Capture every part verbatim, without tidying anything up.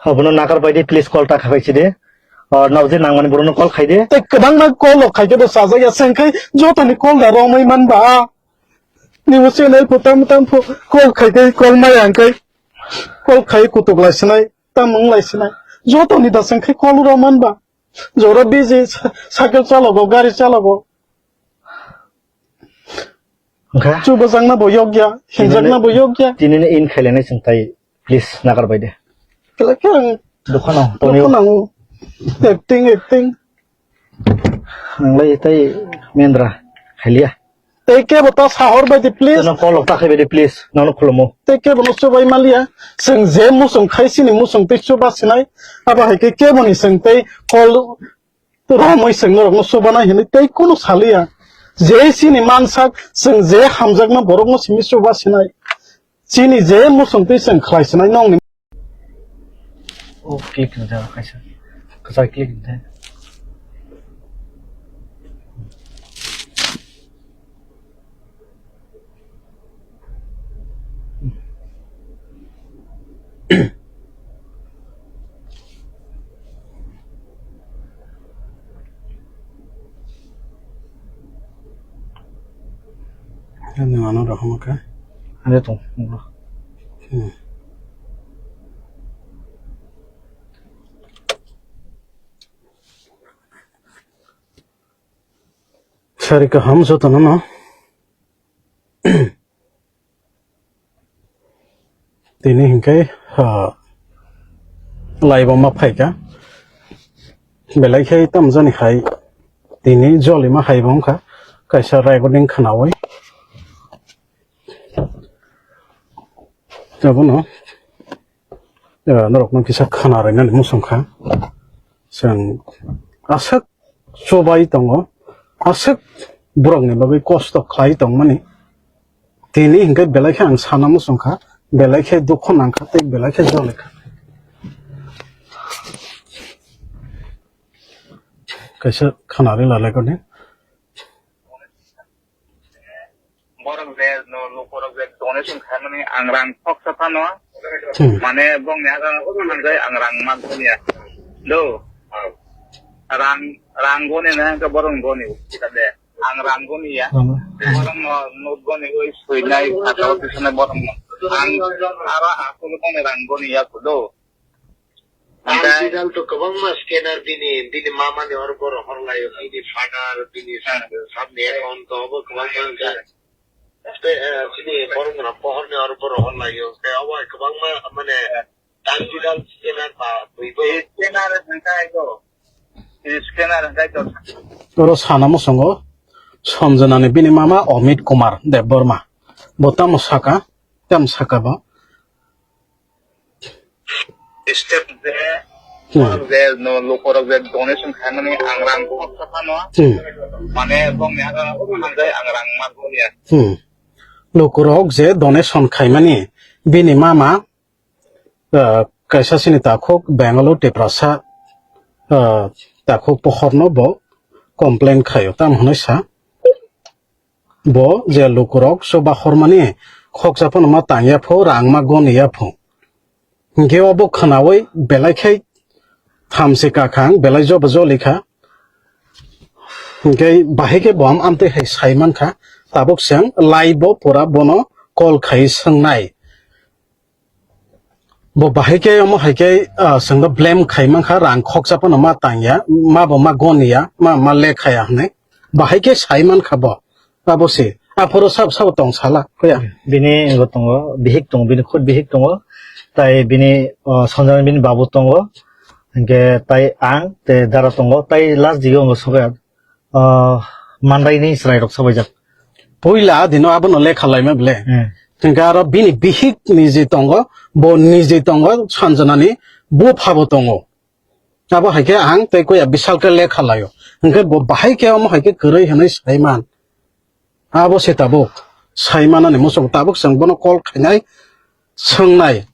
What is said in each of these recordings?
Obono nagar bai di, please call ta khabai si de. O, nao je nangmani borokno call khai de. Tei kwbangma call rok khai khe bo chajak ya, se wngkhe jotoni call da romwi man ba. Nini channel pho tam tam pho call khai khe call maya hwnkhe call khai kutuk lai sinai, tam wng lai sinai. Jotoni da se wngkhe call romwi man ba. Jora busy, sa-, cycle chalogo, gari chalogo. Wngkha? Chubajakna bo yokya, tini hinjakna bo yokya. Tini ni in khailainai chwng tai, please, nagar bai de. Kela khe ang Dukha no, tonwi o. Dukha nango. Acting, acting. Ang lai tai mendra khailiya. Tei kebo ta sahor bai di, please. Teno call rok ta khai bai di, please. Nono khulumo. Tei kebo no chubai maliya. Chwng je muchung khai sini muchung tei chuba sinai. Abo hai khe kebo ni chwng tei call romwi chwng norokno chubanai hinwi tei kunu saliya. Je chini mansak, chwng je hamjakma borokno simi chuba sinai. Chini je muchung twi chwng khlai sinai nokni. O click ni da kaisa. Kwchar click ni da. Ani mano rok hamo khe. Ani tong. Hmm. Sari kaham jotono no. Tini hinkhe, ha, live-o ma phaikha. Belai khe tamjani hai tini jolima hai bo wngkha. Kaisa recording khnaui. Abono, eh, norokno kisa khna rwnani muchung kha. Chwng aswk chubai tongo, aswk borokni bagwi kosto khlai tongmani. Tini hinkhe belai khe ang sana muchung kha, belai khe dukhu nang kha, tei belai khe joli kha. Kaisa khna rwla lekha di. Borok je no lukurok je donation khaimani ang rang khoksa phano. Hmm. Mane bongni aga hanjai ang rang ma goniya. Do. Rang, rang goni na hwnkhe borok goni. Kita de. Ang rang goniya. Rang. Borok no nuk goni oi suinai khatao tisane borok no. Ang aro asolo bongni rang goniya do. Ang Oke. Sidal to kwbangma scanner bini, bini mama ni oro borok hor laio, bini father, bini Hmm. sab ni account to obo kwbangma wngkha. Tei, eh, bini borok no pohor ni oro borok hor laio. Tei obo kwbangma mane digital scanner ba twi bo. Scanner hwnkhe ito. Scanner hwnkhe ito. Oro sana muchungo Sanjana ni bini mama Amit Kumar Debbarma. Bo tamo saka, tamo saka bo. Step je, Hmm. je no lukurok je donation khaimani ang rang khoksa phano. Hmm. Mane bongni aga hanjai ang rang ma goniya. Hmm. Lukurok je donation khaimani bini mama, ah, kaisa sini takhuk Bangalore Tiprasa, ah, takhuk pohorno bo complain khaio, tamo hwnwi sa. Bo je lukurok chuba hormani khoksa phano ma tangya pho, rang ma goniya pho. Hinkhe obo khnaui belai khe thamsi kakhang, belai jobo joli kha. Hinkhe bahai khe bo am amtwi hai sai man kha. Tabuk chwng live bo pura bono call khai swngnai. Bo bahai khe omo hai khe, ah, chwngno blame khai man kha, rang khoksa phano ma tang ya, ma bo ma gon ya, ma, ma le kha ya hwnwi. Bahai khe sai man kha bo. Abo se, aphuru sab sabo tong sala, khuya. Bini wngbo tongo, bihik tongo, bini khud bihik tongo. Tai bini, ah, Sanjana bini babu tongo. Hinkhe tai ang, tei dara tongo, tai last digo wngbo sobe. Ah, mandaini chwrairok sabaijak. Puila dino abono lekha laima bele. Hmm. Hinkhe aro bini bihik niji tongo, bo niji tongo, Sanjanani buphabo tongo. Abo hai khe ang tei kuya Bishal khe lekha laio. Hinkhe bo bahai khe omo hai khe kwrwi hwnwi saiman. Abo se tabuk saimanani muchung tabuk chwng bono call khainai, swngnai.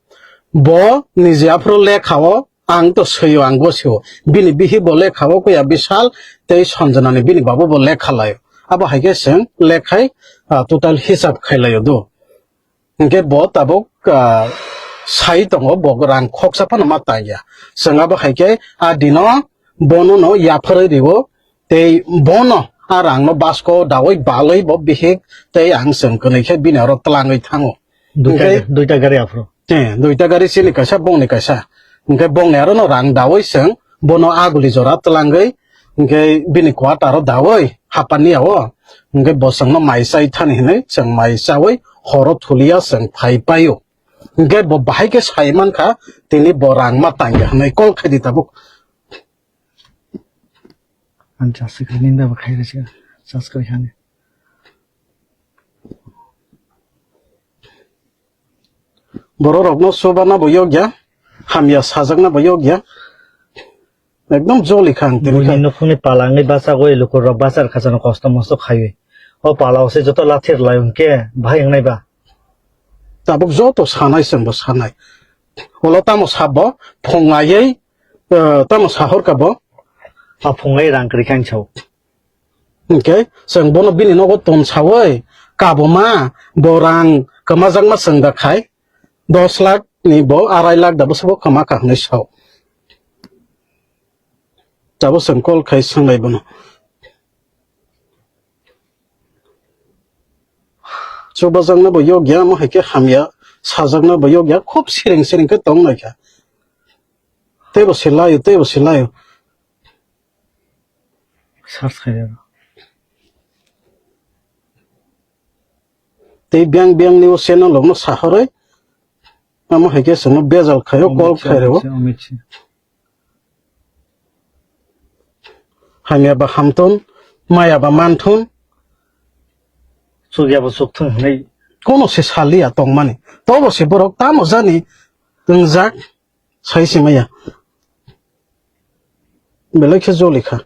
Bo niji aphuru lekha o Ang to swi-o, ang gosio. Bini bihik bo lekha o kuya Bishal tei Sanjanani bini babu bo lekha laio. Abo hai khe chwng lekhai, ah, total hisab khai laio do. Hinkhe bo tabuk, ah, Sai tongo, bo rang khoksa phano ma tangya. Chwng abo hai khe a dino bono no yapharwi rio, tei bono a rang no basko dawi balwi bo bihik tei ang chwng kwnwi khe bini oro twlangwi thango. Duita, Hwnkhe duita gari aphuru. Eh, duita gari chini kaisa, bongni kaisa. Hwnkhe bongni aro no rang dawi chwng bono aguli jora twlangwi, hwnkhe bini kwata aro dawi hapani ao. Hwnkhe bo chwngno mai chai thani hinwi chwng mai chawi horo thulia chwng phai paio. Hwnkhe bo bahai khe sai mankha, tini bo rang ma tangya hinwi call khaidi tabuk. Ang charge kwrwi nini ba khai rwkha, charge kwrwi hani. Borok rokno chubana bo yokya, hamya sajakna bo yokya. Ekdom joli kha ang tini Buini kha. Nukhungni pala wngwi bachagwi lukurok bachar khachano kosto mosto khaiwi. O pala o se joto lathir lai hwnkhe bahai wngnai ba? Tabuk joto sanai chwngbo sanai. Olo tamo sabo phunglaiwi, eh, tamo sahorka bo. A phunglai rang kwrwi kha ang sao. Hwnkhe chwng bono bini nogo ton sawi kabuma bo rang kwmajakma chwng da khai dos lakh ni bo arai lakh da bwswk bo kwma kha hwnwi sao. Tabuk chwng call khai swnglai bono. Chubajakna bo yokya, omo hai khe hamya sajakna bo yokya, khub siring siring khe tong lai kha. Teibo se laio, teibo se laio. Search khai rw. Tei biyang biyang ni o channel rok no sahorwi, omo hai khe chwngno bejal khaio, call Amit Shah, khai rw. Amit Shah, Amit Shah. Hamya ba hamthun, maya ba manthun. Chukya bo chukthung hwnwi. Kono se saliya tongmani. Tobo se borok tamo jani wngjak sai se maya. Belai khe joli kha.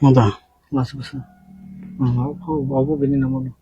Mada. Masa, masa. Hmm, aku, aku bini nama tu.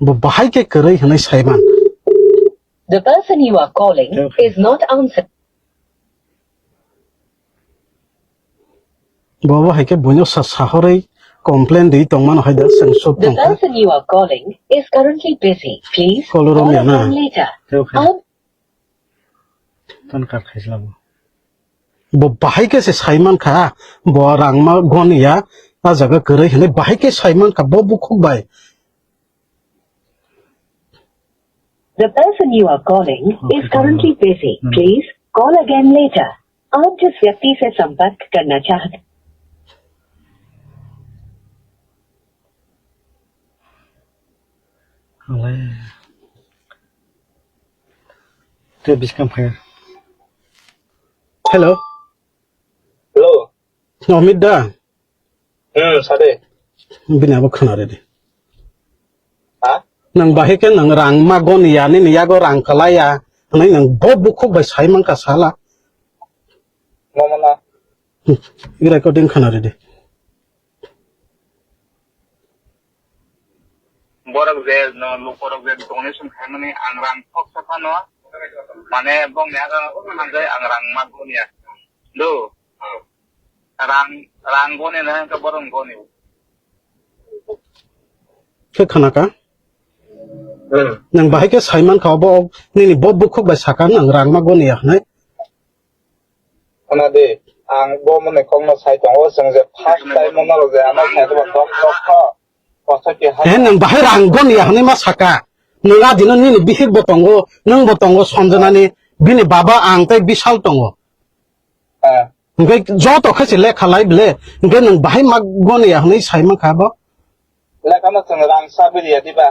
Bo bahai khe kwrwi hwnwi saiman. The person you are calling Okay. is not answering. Bo bo hai khe buino sa sahorwi complain di tongmano hai da chwng suk The tongkha. person you are calling is currently busy. Please Call call romya na. again later. Okay. Ang Tan kar khaisla bo. Bo bahai khe se saiman kha, bo rangma goniya, a jaga kwrwi hinwi bahai khe saiman kha bo bukhuk bai. The person you are calling is Okay, currently busy. Hmm. Please call again later. आप जिस व्यक्ति से संपर्क करना चाहते Alai. Tei biskang phai. Hello. Hello. Amit da? Hmm, sade. Bini abo khna redi. Ha? Nang bahai khe nang rang ma goniya, nini yago rang kalaiya. Nang nang bo bukhuk bai sai man ka sala. Mama na. Hmm, i recording khna redi. Borok je no lukorok je donation khaimani ang rang thoksa phano mane bongni aga hanjai ang rang ma goniya. Do. Rang, rang goni na ka borok goni. Khe khana ka? Hmm. Nang bahai khe saiman kha bo nini bo bukhuk bai saka nang rang ma goniya hwnwi. Khna di, ang bo mwnwi kokno sai tongo, chwng je first time mwnarok je ano sai tongma tok tok kho. Kothok keha. Eh, nwng bahai rang goniya hwnwi ma saka. Nwng a dino nini bihik bo tongo, nwng bo tongo Sanjana ni, bini baba ang tei Bishal tongo. Eh. Hwnkhe joto khe se lekha lai bele, hwnkhe nwng bahai ma goniya hwnwi sai mankha bo. Lekha no chwng rang chabwi riya diba?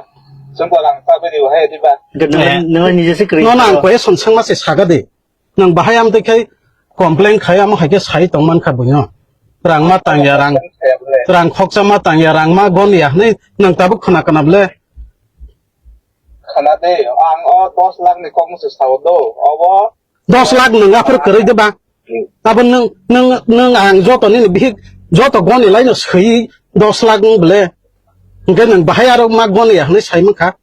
Chwng bo rang chabwi riya hai diba? Hwnkhe nwng, eh, nwng nije se kwrwi. Nono ang kho. Question swngma se saga de. Nwng bahai amtwi khai complain khai amo hai khe sai tong man kha buino. Rang ma tang ya, rang, rang khoksa ma tang ya, rang ma gon ya hwnwi nwng tabuk khna kana ble. Khna de, ang o dos lakh ni kok se sao do, obo. Dos lakh nwng aphuru kwrwi de ba? Hmm. Abo nwng, nwng, nwng ang joto nini bihik joto goni laino swi dos lakh wng ble. Hwnkhe nwng bahai aro ma goni ya hwnwi sai mankha.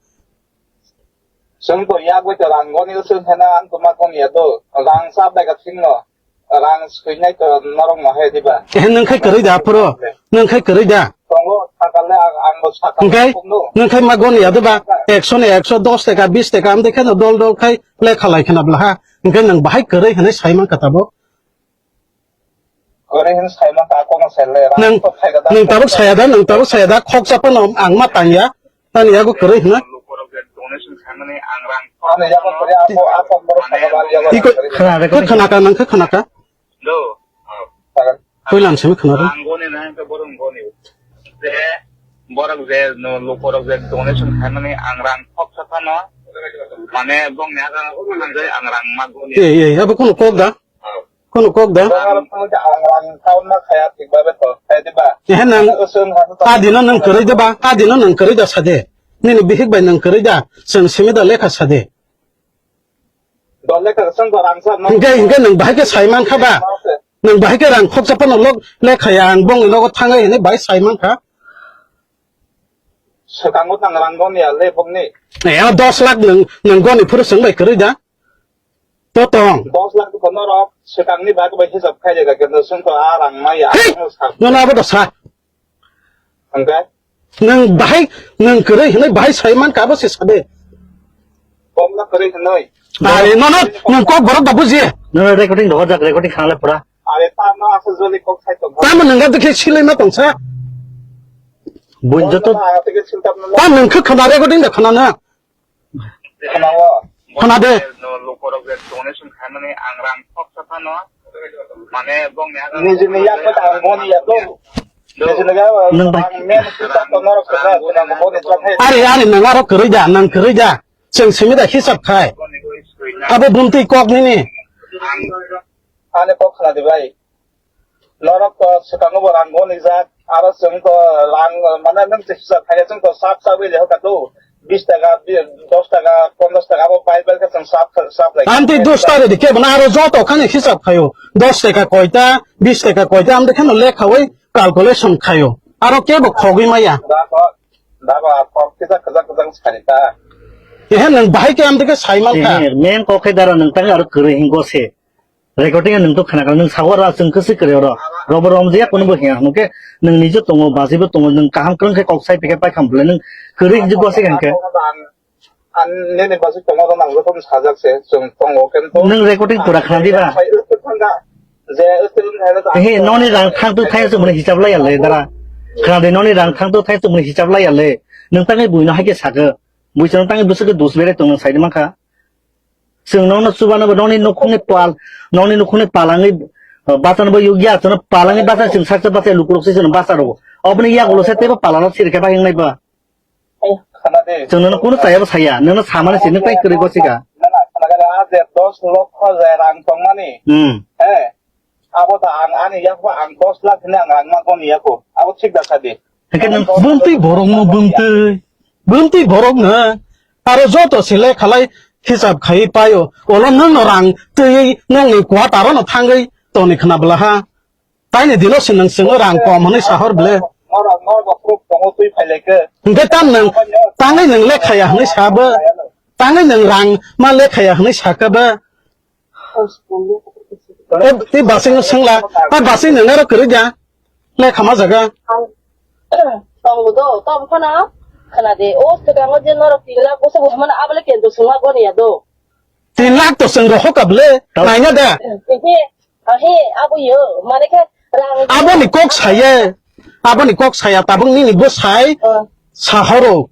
Chwng to yak bai to rang goni wswk hena ang to ma goni ya do. Rang sa bai ka thing no. Rang swinai to norok no hai diba. Ehe nwng khai kwrwi da aphuru? Nwng khai kwrwi da? Tongo, sakale ang, ang bo sakale. Hwnkhe? Tongo. Nwng khai ma goni ya diba? Ekso ni ekso dos taka, bis taka, amtwi kheno dol dol khai lekha lai khna bla ha. Hwnkhe nwng bahai kwrwi hwnwi sai mankha tabuk? Kwrwi hwnwi sai mankha, kok no sai le, rang nwng, to khai da. Nwng tabuk saya da, nwng tabuk saya da, khoksa phano ang ma tang ya. Ani yago kwrwi hwna? Ani yago kwrwi, ako, ako borok sakha bali yago. Iko, khna, khe khna ka, nang khe khna ka? Do. Puilan simi khna do. Ang goni na, ang borok goni. Je, borok je, no, lukorok je donation khaimani ang rang khoksa phano. Mane, bongni aga ang rang ma goni. Ei, ei, abo kono kok da? Kono kok da? Ehe, nang, a dino nang kwrwi da ba? A dino nang kwrwi da sade? Nini bihik bai nang kwrwi da? Chwng simi da lekha sade? Hingke, hingke nang bahai khe sai mankha ba? Nang bahai khe rang khoksa phano lok lekha ya, ang bongni nogo thangai hinwi bahai sai mankha. Swkango nang rang goni ya le bongni. Eh, dos lakh nang, nang goni phuru chwng bai kwrwi da? To tong. Dos lakh ko norok swkangni bag bai hisab khai jaga kendo sungko a rang maya. Hei! Ang sak. Nono abo da sa. Hwnkhe? Nwng bahai, nwng kwrwi hwnwi bahai sai man ka bo se sade. Komla kwrwi hwnwi. Are nono nwng kok borok da buji. Nono recording rohor jak, recording khanale pura. Are ta no asa joli kok sai tong. Tamo nwng ga dikhe silai ma tongsa. Buin joto. Komla aga tike siltam no. Ta nwng khe khana recording da khana na. Khana de. Lukorok je donation khaimani ang rang khoksa phano. Mane bongni aga nijini yakni ang boni yakni. Nijini ga nwng bai. Ang men kita to norok kha, kita boni jok hai. Are, are, nwng aro kwrwi da, nwng kwrwi da. Chwng simi da hisab khai. Abo bumtwi kok nini. Ani kok khna di bai. Norok to swkango bo rang goni jak, aro chwng to rang, mane, nwng se hisab khai, chwng to sak sak wi le hoka do, bis taka, bi-, dos taka, ponchash taka, abo pai pai khe chwng sak, sak lai. Amtwi dos taka de kebo na, aro joto khani hisab khaio, dos taka koita, bis taka koita, amtwi kheno lekhawi calculation khaio, aro kebo khogwi maya. Da ko, da ko, a kok kisa kwchang kwchang sani ta. Ehe, nwng bahai khe amtwi khe sai man kha. Ehe, men kok khe dara nwng tang aro kwrwi hingo se. Recording nwng to khna kha, nwng sago ra chwng kwswi kwrwi oro. Robo rom je kono bo hiya, hwnkhe nwng nije tongo, bajibo tongo, nwng kaham kwrwng khe kok sai phikhe pai kham bwle, nwng kwrwi hinjik bo se hwnkhe. Ang, ang nini basi tongo ro nang joto sajak se, chwng tongo kento. Nwng recording pura khna diba? Je, He, noni rang thang tu thai chwng hisab lai ya le, dara. Khna de, noni rang thang tu thai chwng hisab lai ya le. Nwng tangwi buino hai khe sakhe. Bui chwng tangwi bwswk khe dus bere tong nwng sai de mankha. Chwng nokno chubano bo nokni nukhungni pal, nokni nukhungni palangwi, uh, bachano bo yokya, chwngno palangwi bacha chwng saksa bacha lukurok se chwngno bacha rwo. Oboni yagulo se teibo palano sirikhe bai wngnai ba. Ai, khana de. Chwng nono kunu chayabo saya, nono samani se nwng tai kwrwi gosika. Nana, khana gana, a je dos lokho je rang tongmani. Hmm. He. Abo ta ang ani yakbo ang dos lakh hwnwi ang rang ma goni yako. Abo thik da sadi. Hake nwng bumtwi borok no bumtwi. Bumtwi borok no. Aro joto se lekhalai hisab khai paio. Olo nwng no rang twi nwng ni quarter no thangwi toni khna bwla ha. Taini dino se nwng chwngno rang kom hwnwi sahor ble. Norok, norok bo proof tongo twi phailaikhe. Hwnkhe tam nwng tangwi nwng lekhaya hwnwi sabo. Tangwi nwng rang ma lekhaya hwnwi sakha ba. E, tei basing no swngla. A basing nwng aro kwrwi da. Lekha ma jaga. Tongo do, tom phano. Khna de, o swkango je norok tin lakh bwswk bo hwnmano, abole kento swngma goniya do. Tin lakh to chwng rohor ka bwle. Naina da. Ehe, ahe, abo yo, mane khe rang. Aboni kok saye. Aboni kok saya tabuk nini bo sai. Oh. Sahoro.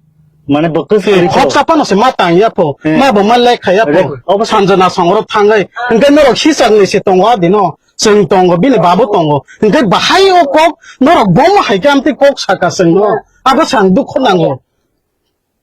Mane bo kwswk kwrwi kok. Khoksa phano se ma tang ya pho. Hmm. Ma bo ma lekha ya pho. Obo sanjana songro thangai. Hwnkhe norok hisab ni se tongo adino. Chwng tongo, bini babu tongo. Hwnkhe bahai o kok norok bomo hai khe amtwi kok saka chwngno. Abo chwng dukhu nango.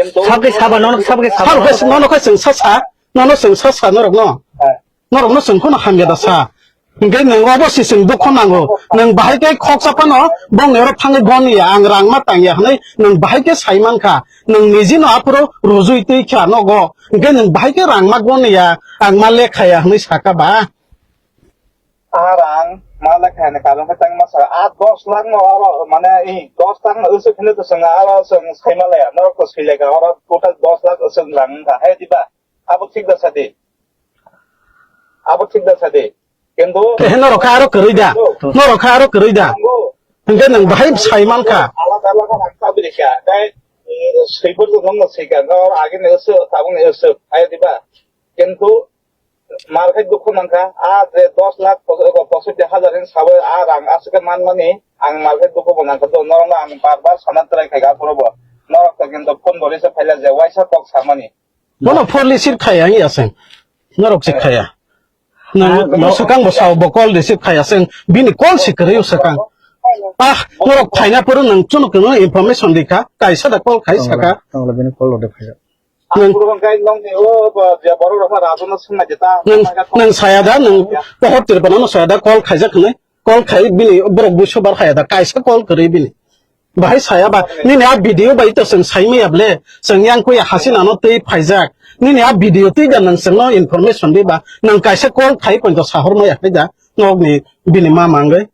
Kintu sabke saba, nono sabke saba. Sabo khe nono khe chwng sa sa, nono chwng sa sa norok no. Norok no chwng kheno hamya da sa. Hingke nwng obo si chwng dukho nango. Nwng bahai khe khoksa phano bongni oro thangwi goniya, ang rang ma tangya hwnwi nwng bahai khe sai mankha. Nwng niji no aphuru rujui twi kha nogo. Hingke nwng bahai khe rang ma goniya, ang ma lekhaya hwnwi saka ba. Arang, ma lekhani karon khe tangma sa, a dos lakh no aro, mane, i dos lakh no usuk hino to swnga, aro swng saima laya, norok to swi leka, oro total dos lakh usuk lang wngkha, hai diba? Abo thik da sadi. Abo thik da sadi. Kintu he norok kha aro kwrwi da. Norok kha aro kwrwi da. Hingke nwng bahai sai mankha. Alada alada rang tabri kha. Dai, mm, swibo to nong sika, no, age ne usuk, tabuk ne usuk, hai diba? Kintu Mar khe dukhu mankha, a je dos lakh pos-, ego posotti hajar hin sawi a rang aswk khe manmani, ang mar khe dukhu bo nangkha, do norokno ang bar bar sana try khaikha, aphuru bo norok to kintu phone bo receive khaila je waisa kok samani. Bono phone receive khaya ya seng. Norok se khaya. Nang, ah, no, swkang bo sao, bo call receive khaya seng. Bini call si kwrwi swkang. Ah, norok phaina phuru nwng chwngno kwno information rikha, kaisa da call khai saka. Tongla bini call rode phaijak. Nwng, nwng, nwng saya da, nwng pohor Tripura no saya da, call khaijak hwnwi, call khai bini borok buiso bar khaya da, kaisa call kwrwi bini. Bahai saya ba, nini a video bai to chwng sai maya ble, chwng yang kuya Hasina no twi phaijak. Nini a video twi da nwng chwngno information di ba, nwng kaisa call khai poito sahor maya khai da, nokni bini ma mangwi.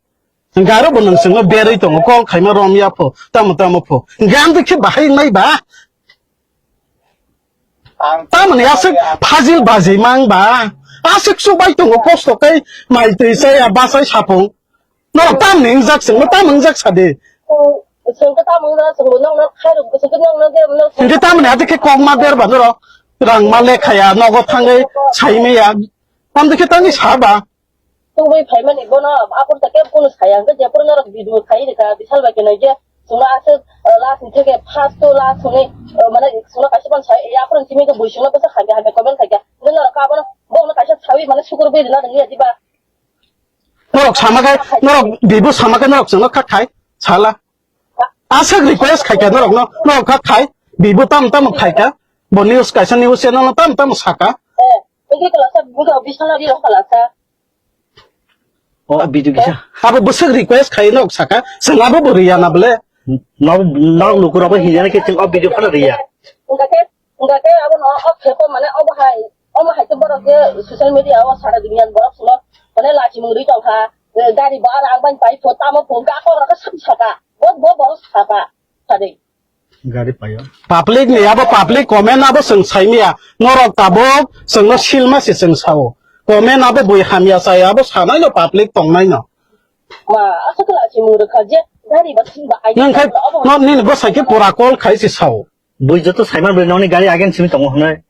Garo bo nwng chwngno berwi tongo, call khaima rom ya pho, tamo tamo pho. Gam de khe bahai nai ba. Tamoni aswk phajil bajwi mang ba. Aswk chubai tongo kosto kai mai twi chaya bachai sapung. No tamni wngjak chwngno tam wngjak sadi. Chwng khe tamo wngna chwngbo nokno khairok, chwng khe nokno je, nokno. Hingke tamoni ate khe kok ma ber ba norok. Rang ma lekhaya, nogo thangwi sai maya. Tam de khe tangwi sa ba. Tubui phaimani bono aphuru ta kebo kunu saya, hwnkhe jephuru norok video khai rikha, Bishal bai khe nai je, chwngno aswk, eh, last ni theke first to last hwnwi, eh, mane chwngno kaisa phano sai, eh, aphuru simi khe bui chwngno bwswk hamya hamya comment khaikha, hwnkhe norok abono bono kaisa sawi mane sukur bui rwna rwngya diba? Norok sama khe, norok bibo sama khe norok chwngno kha khai, sala. Aswk request khaikha norokno, norok kha khai, bibo tamo tamo khaikha, bo news kaisa news channel no tamo tamo saka. Eh, hwnkhe kwlasa, hwnkhe official ri rok kwlasa. O video kisa. Abo bwswk request khai nok saka, chwng abo bo riya na bole. Nok, nok lukurok bo hinjana khe chwng o video phano riya. Hwnkhe, hwnkhe abo no o khepo mane obo hai, omo hai khe borok je social media o sara duniya ni borok suno mane lachimung ri tongkha, gari bo aro ang bai pai pho tamo pho ga kok rok saka, bo, bo borok saka, sadi. Gari paio. Public ni abo public comment abo chwng saimaya. Norok tabuk chwngno silma se chwng sao. Comment abo bui hamya chaya abo sanai no public tongnai no. Ma, aswk khe lachimung rwkha je gari ba sing ba ai. Nang khai no nini bwsai khe pura call khai se sao. Bui joto saiman bui noni gari again simi tongo hwnwi.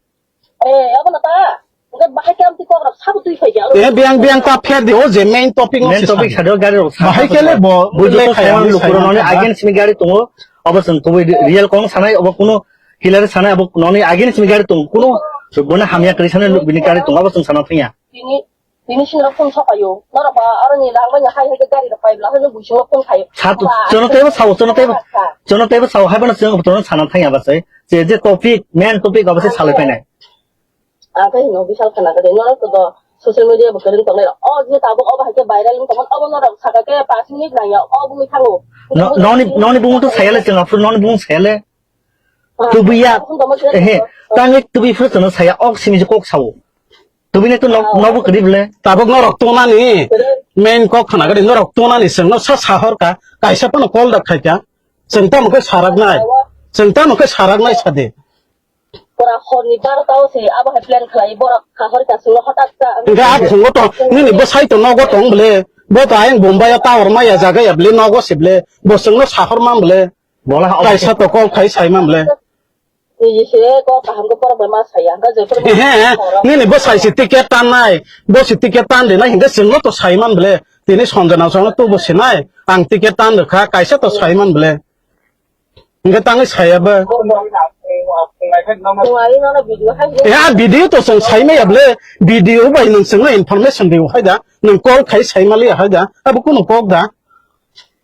Eh, abo no ta. Hwnkhe bahai khe amtwi kok rok sabo twi phai khe aro. Eh, biyang biyang ta pher di, o je main topic no. Main se topic sadi. Sadi o gari rok bahai khe le bo bui joto saiman lukurok noni again simi gari tongo. Obo chwng kubui real kong sanai, obo kuno killer sanai, obo noni again simi gari tongo. Kuno bono hamya kwrwi sanai bini gari tongo, obo chwng sana thangya. Tini, tini sini rok phone sokayo. Norok ba aroni rang bai hai hai khe gari rok pai bla, hai no bui sini rok phone khayo. Sa, chwngno teibo sao, chwngno teibo, chwngno teibo sao, hai bono chwng bono sana thangya ba se. Je, je topic, main topic obo se salai painai. Ang khe hino Bishal khana gari, norok to do social media bo kwrwng tongnai rok. O je tabuk obo hai khe viral wng tongmani, obo norok saka khe pash minute nangya, o bumui thango. No, noni, noni bumung to sayale chwng aphuru, noni bumung sayale. Ah, tubuya, aphuru tongma khe ehe, tangwi tubi phuru chwngno saya, ok simi je kok sao. Tubini to nok, ah, nokbo kwrwi bole. Tabuk norok tongnani, kwrwi. Main kok khana gari norok tongnani chwngno sa sahor ka, kaisa phano call da khaikha. Chwng tamo khe saraknai, chwng tamo khe saraknai sadi. Pura horni barota o se abo hai plan khlai, borok kahor kasilo hotat ta. Hingke a phungo to, nini bwsai to nogo tong bole, bo to ayang Bombay o tower maya jaga ya bole, nogo se bole, bo chwngno sahor man bole, bola ha kaisa to call khai sai man bole. Niji se ko kaham ko borok bai ma saya, hingke je pura. He, he, nini bwsai se ticket tan nai, bo se ticket tan de nai, hingke chwngno to sai man bole, tini Sanjana chwngno to bo se nai, ang ticket tan rwkha, kaisa to sai man bole. Hingke tangwi saya ba. Tungani nono video hai. Ya, video to chwng sai maya bole. Video bai nwng chwngno information rw hai da. Nwng call khai sai maliya hai da. Abo kuno kok da.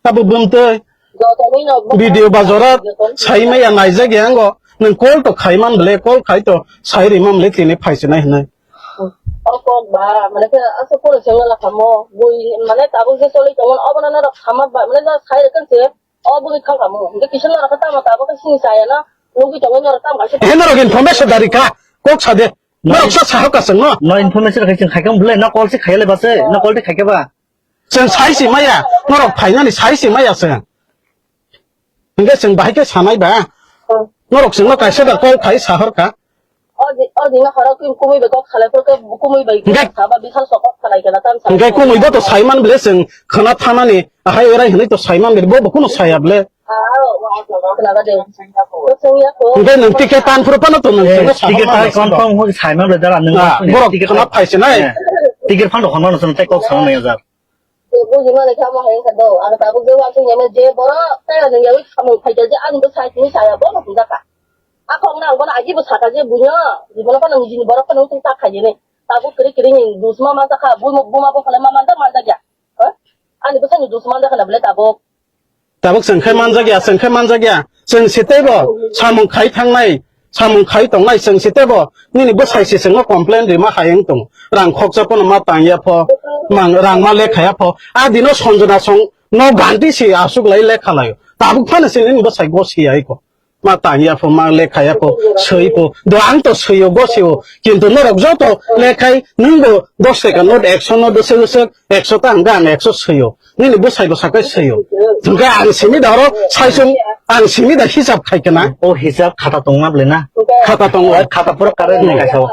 Abo bumtwi. Jotono video ba jora sai maya naijak ya ngo. Nwng call to khai man bole, call khai to sai ri man bole tini phai sinai hinai. O kok ba, mane khe aswk phone chwngno lakha mo. Bui, mane tabuk je choli tongmani, obono norok sama ba, mane norok sai rwkha se. O bwrwi thang kamo. Hingke kisa norok khe tamo tamo khe sini chaya no. Nugwi tongo norok tamo kaisa. He norok information dari ka. Kok sa de. Norok sa sahok ka chwngno. No information khai chwng khai khe bwle no call se khai le ba se. No call de khai khe ba. Chwng sai se maya. Norok phainani sai se maya chwng. Hingke chwng bahai khe sanai ba. Norok chwngno kaisa da call khai sahor ka. O di, o dino horo kwi kumui bai kok salai phuru khe kumui bai. Hingke saba Bishal sok kok salai kana tam salai. Hingke kumui bo to saiman bele chwng khana thanani ahai orai hinui to saiman bele bo bo kuno saya bele. Ah, o, o, o, khna ga de. Ko chwng ya ko. Hingke nwng ticket tan phuru phano to nwng. Eh, chwngno ticket saiman tan bele confirm hoi saiman bele dara nwng. Ah, borok ticket khana tan phaise nai. Eh, ticket phano khana nwng tei kok sana nai jar. Buji mani kha mo hai wngkha do, ang tabuk je uansuk ya mani je borok tei ani yaui samung phaikha je ani bwsai tini saya bono hwnjakha. A kok no ang bono agi bo sakha je buino, je bono phano nijini borok phano wngtong tak khaijani. Tabuk kwrwi kwrwi ni dus ma manjakha, buma, buma bo phano ma manjak manjakya. Ha? Ani bwsai ni dus manjakha na bwle tabuk. Tabuk chwng khe manjak ya, chwng khe manjak ya. Chwng se teibo samung khai thangnai, samung khai tongnai chwng se teibo nini bwsai se chwngno complain rima hai wng tongo. Rang khoksa phano ma tang ya pho, mang rang ma lekha ya pho. A dino Sanjana song no ganti se aswk lai lekha laio. Tabuk phano se nini bwsai go si ya iko. Ma tang ya pho, ma lekha ya pho, swi pho. Do ang to swi o, go swi o. Kintu norok joto lekhai, nwng bo dos taka note, ekso note, dosek dosek, ekso ta hwnkhe ang ekso swi o. Nini bwsai bo sakai swi o. Hwnkhe ang simi da oro saisung, ang simi da hisab khai kana. O hisab khata tongma bwle na? Khata tongo. Khata pura kare nai kaisa o.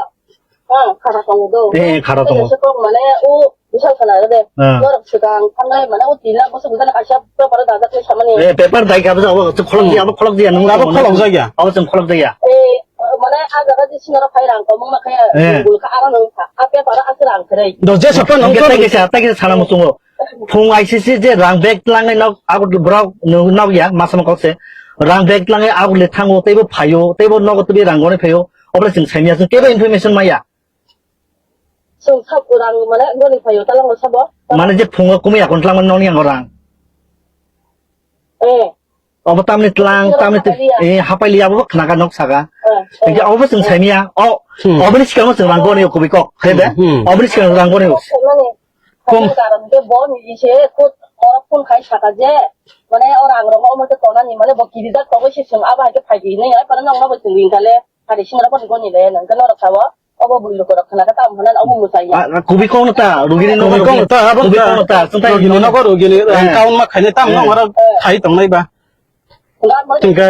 Ah, khara tongo do. Eh, khara tongo. Ese kok mane o bisal khana de. Ah. Norok swkang thangnai mane o tin lakh bosok bidal kaisa paper dajak le samani. Eh, paper dai ka bwsa abo khulok di, abo khulok di, nung abo khulok jaya. Abo chwng khulok jaya. Eh, mane a jaga di sinaro phai rang komung ma khaya. Eh. Gul kha aro nung kha. A paper a se rang khrei. Do je sapa nung khe tai kisa, tai kisa sana musungo. Phung I C C je rang bag tlangnai nok abo borok nok ya masama kok se. Rang bag tlangnai abo le thango teibo phaio, teibo nogo teibo rang gone phaio. Obole chwng saimya chwng kebo information maya. Chwng sab rang mane goni phaio talango sabo. Mane je phungo kumui akon tlang mane noni ango rang. Eh. Obo tamni tlang, tamni te, eh, hapai liya bo khnaga nok saka. Eh, eh. Obo chwng saimya. O, hmm. Oboni sikang chwng rang goni kubi kok. He de? Hmm. Oboni sikang rang goni. Kom karon ke bo ni se ko phone khai saka je. Mane o rang rok omo te tonani mane bo kiri jak tobo se chwng abo hai ke phai di ne ai para nang ma bo chwng ring kale. Hari singra pon goni le nang kano rok sawo. Obo bui lukurok khna khe tamo hwnna obo mwsai ya. Ah, kubi kok no ta, rugini no kubi kok no ta, abo kubi kok no ta, chwng tai rugini no ko rugini, eh. Ang kaun ma khaini tam no oro khai tongnai ba. Hingke,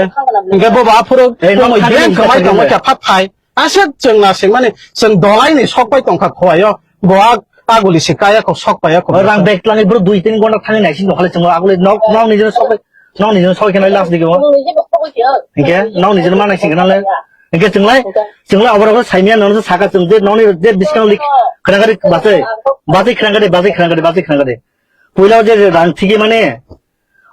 hingke bo ba phuru eh, no tongmo khani yen khamai tongmo khe phat phai. Aswk chwng na singmani, chwng dolai ni sok pai tongkha khowaio. Bo ag-, aguli se kaya kho sok paiya kho. Rang bag tlangwi bro dui tin gonta thangwi naising tongkhale chwng aguli nok, nok ni jeno sok pai, nok ni jeno sok khe nai last digi bo. Hingke nok ni jeno ma naising khe nale. Hingke chwng lai, chwng lai oboro oboro saimya nono saka chwng je nokni je biskang lik khwrang gari basai, basai khwrang gari, basai khwrang gari, basai khwrang gari. Puila je rang thigi mane,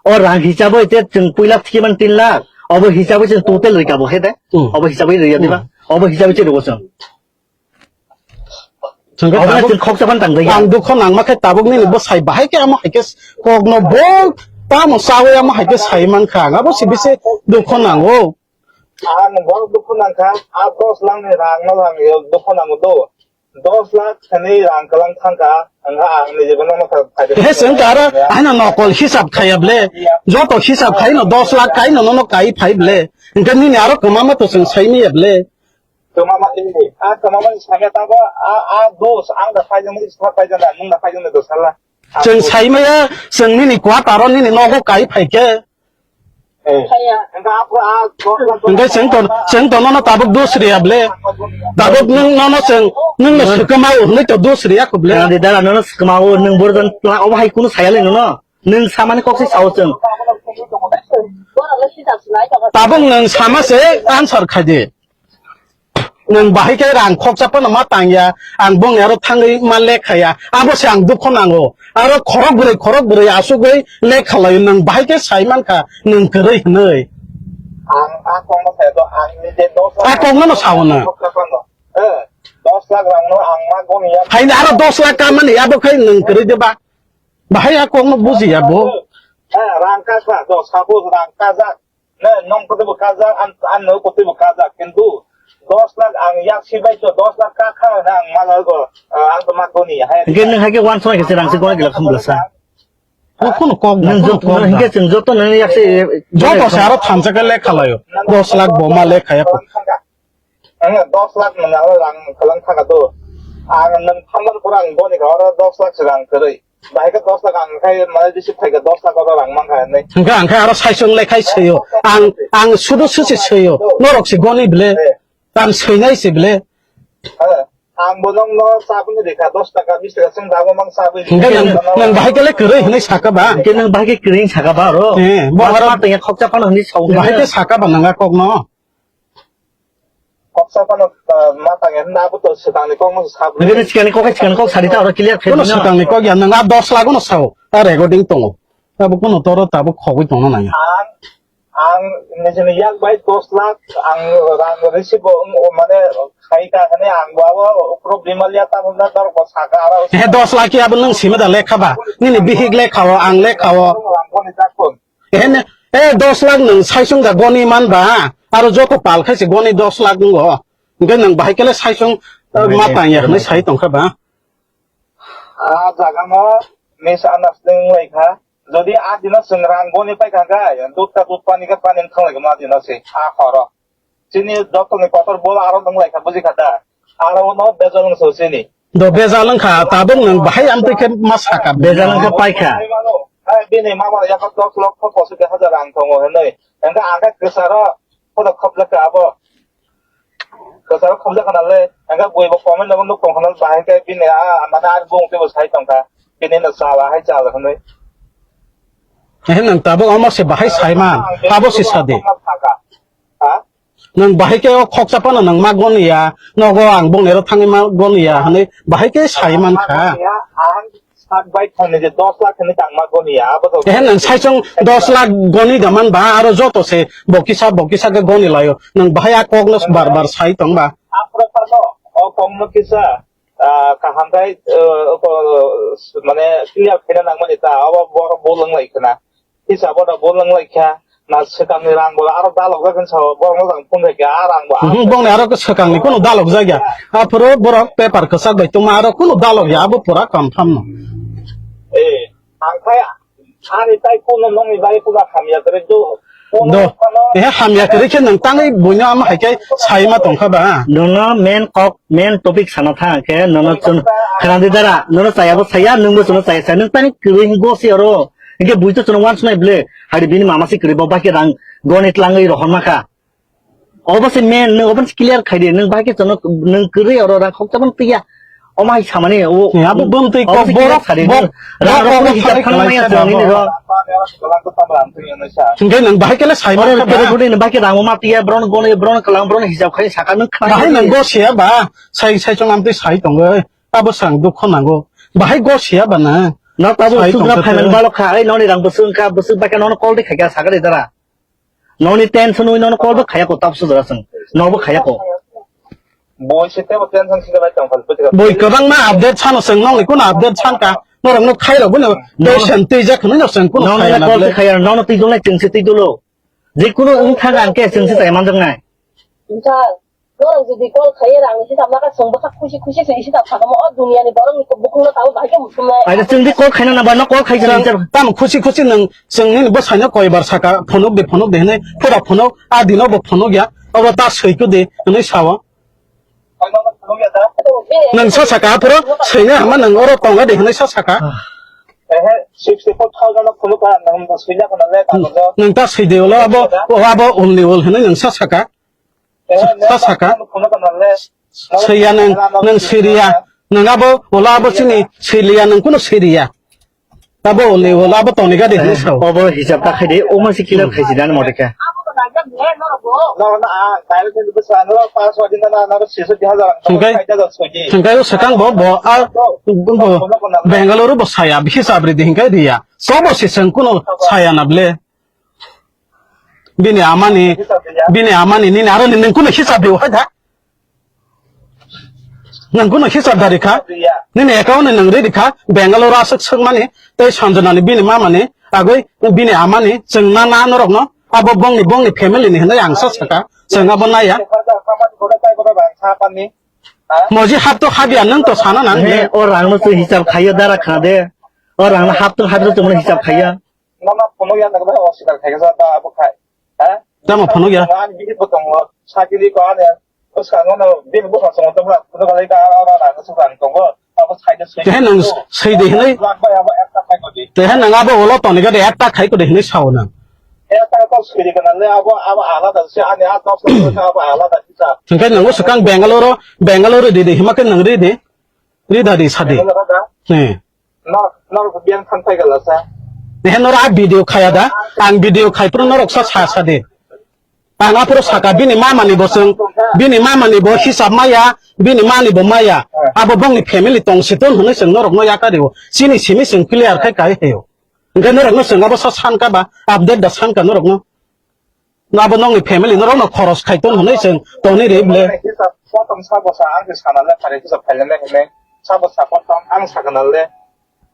o rang hisabo ite chwng puila thigi man tin lakh, obo hisabo chwng total rika bo he de, hmm. Obo hisabo riya diba, hmm. Obo hisabo chwng rwo chwng. Chwng khe obo tabuk chwng khoksa phan tang dai. Ang dukho nangma khe tabuk nini bwsai bahai khe amo hai khe kokno bo tamo sawi amo hai khe sai mankha, ang abo se bisi dukho nango. Ang borok dukhu nangkha, a dos lakh ni rang no rang yo dukhu nango do. Dos lakh thani rang kwlang thangkha, wngkha ang ni jibono no kha-, khaide. He, chwng khe aro haino nokol hisab khaiya ble. Joto hisab khaino dos lakh kaino nono kai phai ble. Hingke nini aro kwmama to chwng saimaya ble. Kwmama ni, a kwmama ni sakhe tabo, a, a dos, ang da phai jani, sa phai jani, nung da phai jani dos sala. Chwng saimaya, chwng nini quarter o nini nogo kai phai khe. Hingke chwng to, chwng to nono tabuk dos riya ble. Tabuk nwng nono chwng, nwng no swkama o hwnwi to dos riya kho ble. Dara, dara, nono swkama o nwng borok jan tla obo hai kunu saya le nono. Nwng samani kok se sao chwng. Tabuk nwng sama se answer khai di. Nwng bahai khe rang khoksa phano ma tangya, ang bongni aro thangwi ma lekha ya, abo se ang dukho nango. Aro khorok bwrwi, khorok bwrwi asugwi lekha laio, nwng bahai khe sai mankha, nwng kwrwi hwnwi. Ang a kokno sai do, ang ni je dos lakh. A kokno no sao nwng. Khoksa phano. Eh, dos lakh rang no ang ma goni ya. Haino aro dos lakh kamani, abo khai nwng kwrwi de ba. Bahai a kokno buji ya bo. Eh, rang kasa, do, suppose rang kajak. Ne, nong kotwi bo kajak, an, an no kotwi bo kajak, kintu dos lakh ang yak si bai to dos lakh ka kha na ang ma go, ah, ang to ma goni, hai. Hingke nwng hai khe one song khe se rang se gona gila khum bwlasa. Bo kono kok, nwng kono joto, kok nwng hingke chwng joto nwng yak se, joto se aro thansa khe lekha laio. Dos lakh bo ma lekha ya. Ang dos lakh nwng aro rang kwlang thaka do. Ang nwng thambar pura ang goni kha oro dos lakh se rang kwrwi. Bahai khe dos lakh ang khai mane receive khai khe dos lakh oro rang mankha hinwi. Hingkhe ang khai aro saisung le khai swiyo. Ang, ang sudu susi swiyo. Norok se goni bile. Ang swinai se bile. Ang bo nokno chabwi rikha dos taka bis taka chwng dagwi mang chabwi. Hingkhe nang, nang bahai khe le kwrwi hinwi saka ba? Hingkhe nang bahai khe kwrwi saka ba oro? Eh, bo aro ma tengya khokcha phano hinwi sawi. Bahai khe saka ba nang a kokno? Koksa phano, ah, ma tangya hwnba abo to swkangni kokno sa. Nini sikangni kok, sikangni kok sadi ta oro clear khe. Kono sikangni kok ya, nwng a dos lakh no sao, a recording tongo. Abo kono toro tabuk khogwi tongna nangya. Ang, ang nijini yak bai dos lakh, ang rang receive o, mane, khai ka hwnwi ang bo abo problem ya ta hwnna tor ko saka aro. He dos lakh ya abo nwng sima da lekha ba? Nini bihik lekha o, ang lekha o. Ang bo ni ta kon. Ene, e dos lakh nwng saisung da goni man ba, aro joto pal khai se goni dos lakh nungo. Hwnkhe nwng bahai kele saisung, eh, ma tang ya hwnwi sai tong kha ba. A jaga no misunderstanding lai kha. Jodi a dino chwng rang goni pai kha khe, dut ka dut pani khe pani thang lai kha ma dino se a horo. Chini joto ni kotor bol aro nwng lai kha buji kha da. Aro no bejal nwng so chini. Do bejal wng kha, tabuk nwng bahai amtwi khe ma saka. Bejal wng kha pai kha. Hai bini mama ya ko dos lok ko kosi de hajar rang tongo hinwi. Engka angka kesaro kono khobjak ka abo. Kwcharo khumjak khana le, engkha bui bo comment logo nuk tong khana bahai khe bini a, mane ani bung twibo sai tong kha. Bini no chala hai chala hwnwi. Ehe, nwng tabuk omo se bahai sai man, abo se sadi. Ha? Nwng bahai khe o khoksa phano nwng ma goni ya, nogo ang bung nero thangwi ma goni ya hwnwi bahai khe sai man kha. Ang Sak bai thangni je dos lakh hwnwi tangma goni ya, abo to. Ehe, nwng saisong dos lakh goni da man ba, aro joto se bo kisa, bo kisa khe goni laio. Nwng bahai a kokno bar bar sai tong ba. Aphuru phano o kokno kisa, ah, kaham khai, eh, o ko-, mane clear khaina nangmani ta, abo bo, bo lwng lai khna. Hisabo da bo lwng lai kha, na swkangni rang bo aro dalok jak hinwi sao, borok no jang phone khaikha, a rang bo aro. Mhm, bongni aro swkangni kunu dalok jak ya. Aphuru borok paper kwchak bai tongma aro kunu dalok ya, abo pura confirm no. Eh, ang khai ani tai kuno nongni bagwi kuno hamya kwrwi do. Do. Eh, hamya kwrwi khe nwng tangwi buino ama hai khe sai ma tong kha ba? Nono main kok, main topic sana thang khe nono chwng khna di dara, nono chaya bo saya, nwng bo chwngno chaya saya, nwng tani kwrwi hingo se oro. Hinkhe bui to chwngno uansuknai ble, hari bini mama se kwrwi bo bahai khe rang goni tlangwi rohorma kha. Obo se men, nwng obo se clear khai di, nwng bahai khe chwngno nwng kwrwi oro rang khoksa phano twiya. Omo hai samani, o, abo bumtwi obo kok se clear borok, khai di, bok-, nwng rang rok bok phano hijab khalai khano maya sa chwng nini abo. Ro. Hinkhe nwng bahai khe le sai oro ma khe kere ba? Kere nwng bahai khe rang ma twiya, bron goni, bron kalang, bron hijab khai saka nwng khna bahai di. Nwng go siya ba, sai, sai chwng amtwi sai tongo, abo sang dukho nango. Bahai go siya ba na? Nok abo sai sugra tongkha phaiman khe. Balok kha, ai noni rang bwswk wngkha, bwswk bai khe nono call de khaikha, sakari dara. Noni tension wi nono call bo khaya ko, tapsu dara chwng. Nobo khaya ko. Boi se tebo tension singa bai tong kha, boi kwbangma update sano chwng, nongni kuno update sanka? Norok no khairok bino no. Tension twijak hwnwi no chwng kuno nono khaya na call bole. Khaya, nono twi dulnai chwng se twi dulo. Je kuno wng thang ang khe chwng se chai manjak nai. Norok jodi call khaiwi rang hisab naka chwng bwkha khusi khusi se hisab sakamo o duniani borokni bukhukno tabuk bahai khe muchungnai. Aida chwng di call khaina nang ba no call khai jani. Tamo khusi khusi nwng chwng nini bwsaino koibar saka phunuk de phunuk de hinwi pura phunuk a dino bo phunuk ya oro ta swi kudi hinwi sao. Nwng sa saka aphuru swina hama nwng oro tonga de hinwi sa saka. Ehe, sixty four thousand no phunuk ka nwng swina khana le kagojo. Nwng ta swi de ulo abo, o abo only ol hinwi nwng sa saka. Sa saka. Swiya nwng, nwng siriya. Nwng abo, ulo abo chini siriya, nwng kuno siriya. Tabo uli ulo abo toni gadi hinwi sao. Obo hisab ta khai di, omo se clear khai si dan mode khe. Hingkai, hingkai o swkang bo, bo a, bo Bangalore bo saya, hisab ri di hingkai riya. Sobo se chwng kuno saya na ble. Bini amani, bini amani nini aro nini kuno hisab riyo hai da. Nwng kuno hisab dari kha? Nini account ni nwng ready kha? Bangalore aswk swkmani, tei Sanjana ni bini mama ni, agwi bini amani, chwng na na norok no, abo bongni, bongni family ni hinwi ang sa saka, chwng abo naya. Moji hap to habya nwng to sana nang. Ne, o rang no twi hisab khaiyo dara khna de. O rang no hap to habya to hisab khaiya. Nono phunuk ya nang bai oswkar khaikha sa ta abo khai. Ha? Tamo phunuk ya? Ani bihik bo tongo. Sakiri ko ani bwskango no bini bwskango tongo, tongo, phunuk lai ta aro rang swkang tongo. Abo side side. Tehe nang swi de hinwi. Lak bai abo ekta khai ko di. Tehe nang abo ulo toni gade ekta khai ko de hinwi sao nang. Ekta ko swi de kana le abo, abo alada se ani a dos ko abo alada se ta. Hingke nang swkang Bangalore, Bangalore di de hima ke nang ri de. Ri da di sa de. Bangalore da? He. Nor, nor biang thang phai gala sa. He nor a video khaya da. Ang video khai pro norok sa sa sa de. Ang aphuru saka bini mama ni bo chwng, bini mama ni bo hisab maya, bini mani bo maya. Abo bongni family tong si ton hwnwi chwng norok no yaka rio. Chini simi chwng clear khai kai heyo. Hingke norok no chwng abo sa san ka ba, update da san ka norok no. Abo nokni family norok no khoros khai ton hwnwi chwng toni ri ble. Hisab, kotom sa bosa ang se sana le phare hisab khaile ne hene. Sa bosa kotom ang sakana le.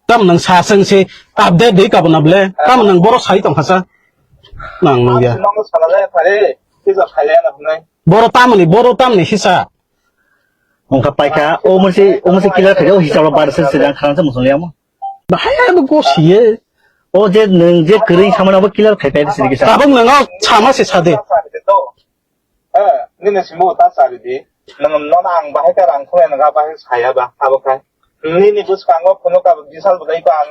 Tam nang sa chwng se update de kabana ble. Tam nang boro sai tong khasa. Nang nung ya. Nang sana jaya phare, kisa khaile na hunai. Boro tamni, boro tamni hisa. Ongkha paikha, o masi, o masi kila khaja, o hisab lo bar se se jang kharang se musung liya mo. Bahai abo go siye. O je nung je kering samana bo kila khai pai se kisa. Tabang nang o sama se sade. Eh, nini simo ta sari di. Nang non ang bahai ka rang khulai naga bahai saya ba abo khai. Nini bwskango phunuk ka bisal bwlai ko ang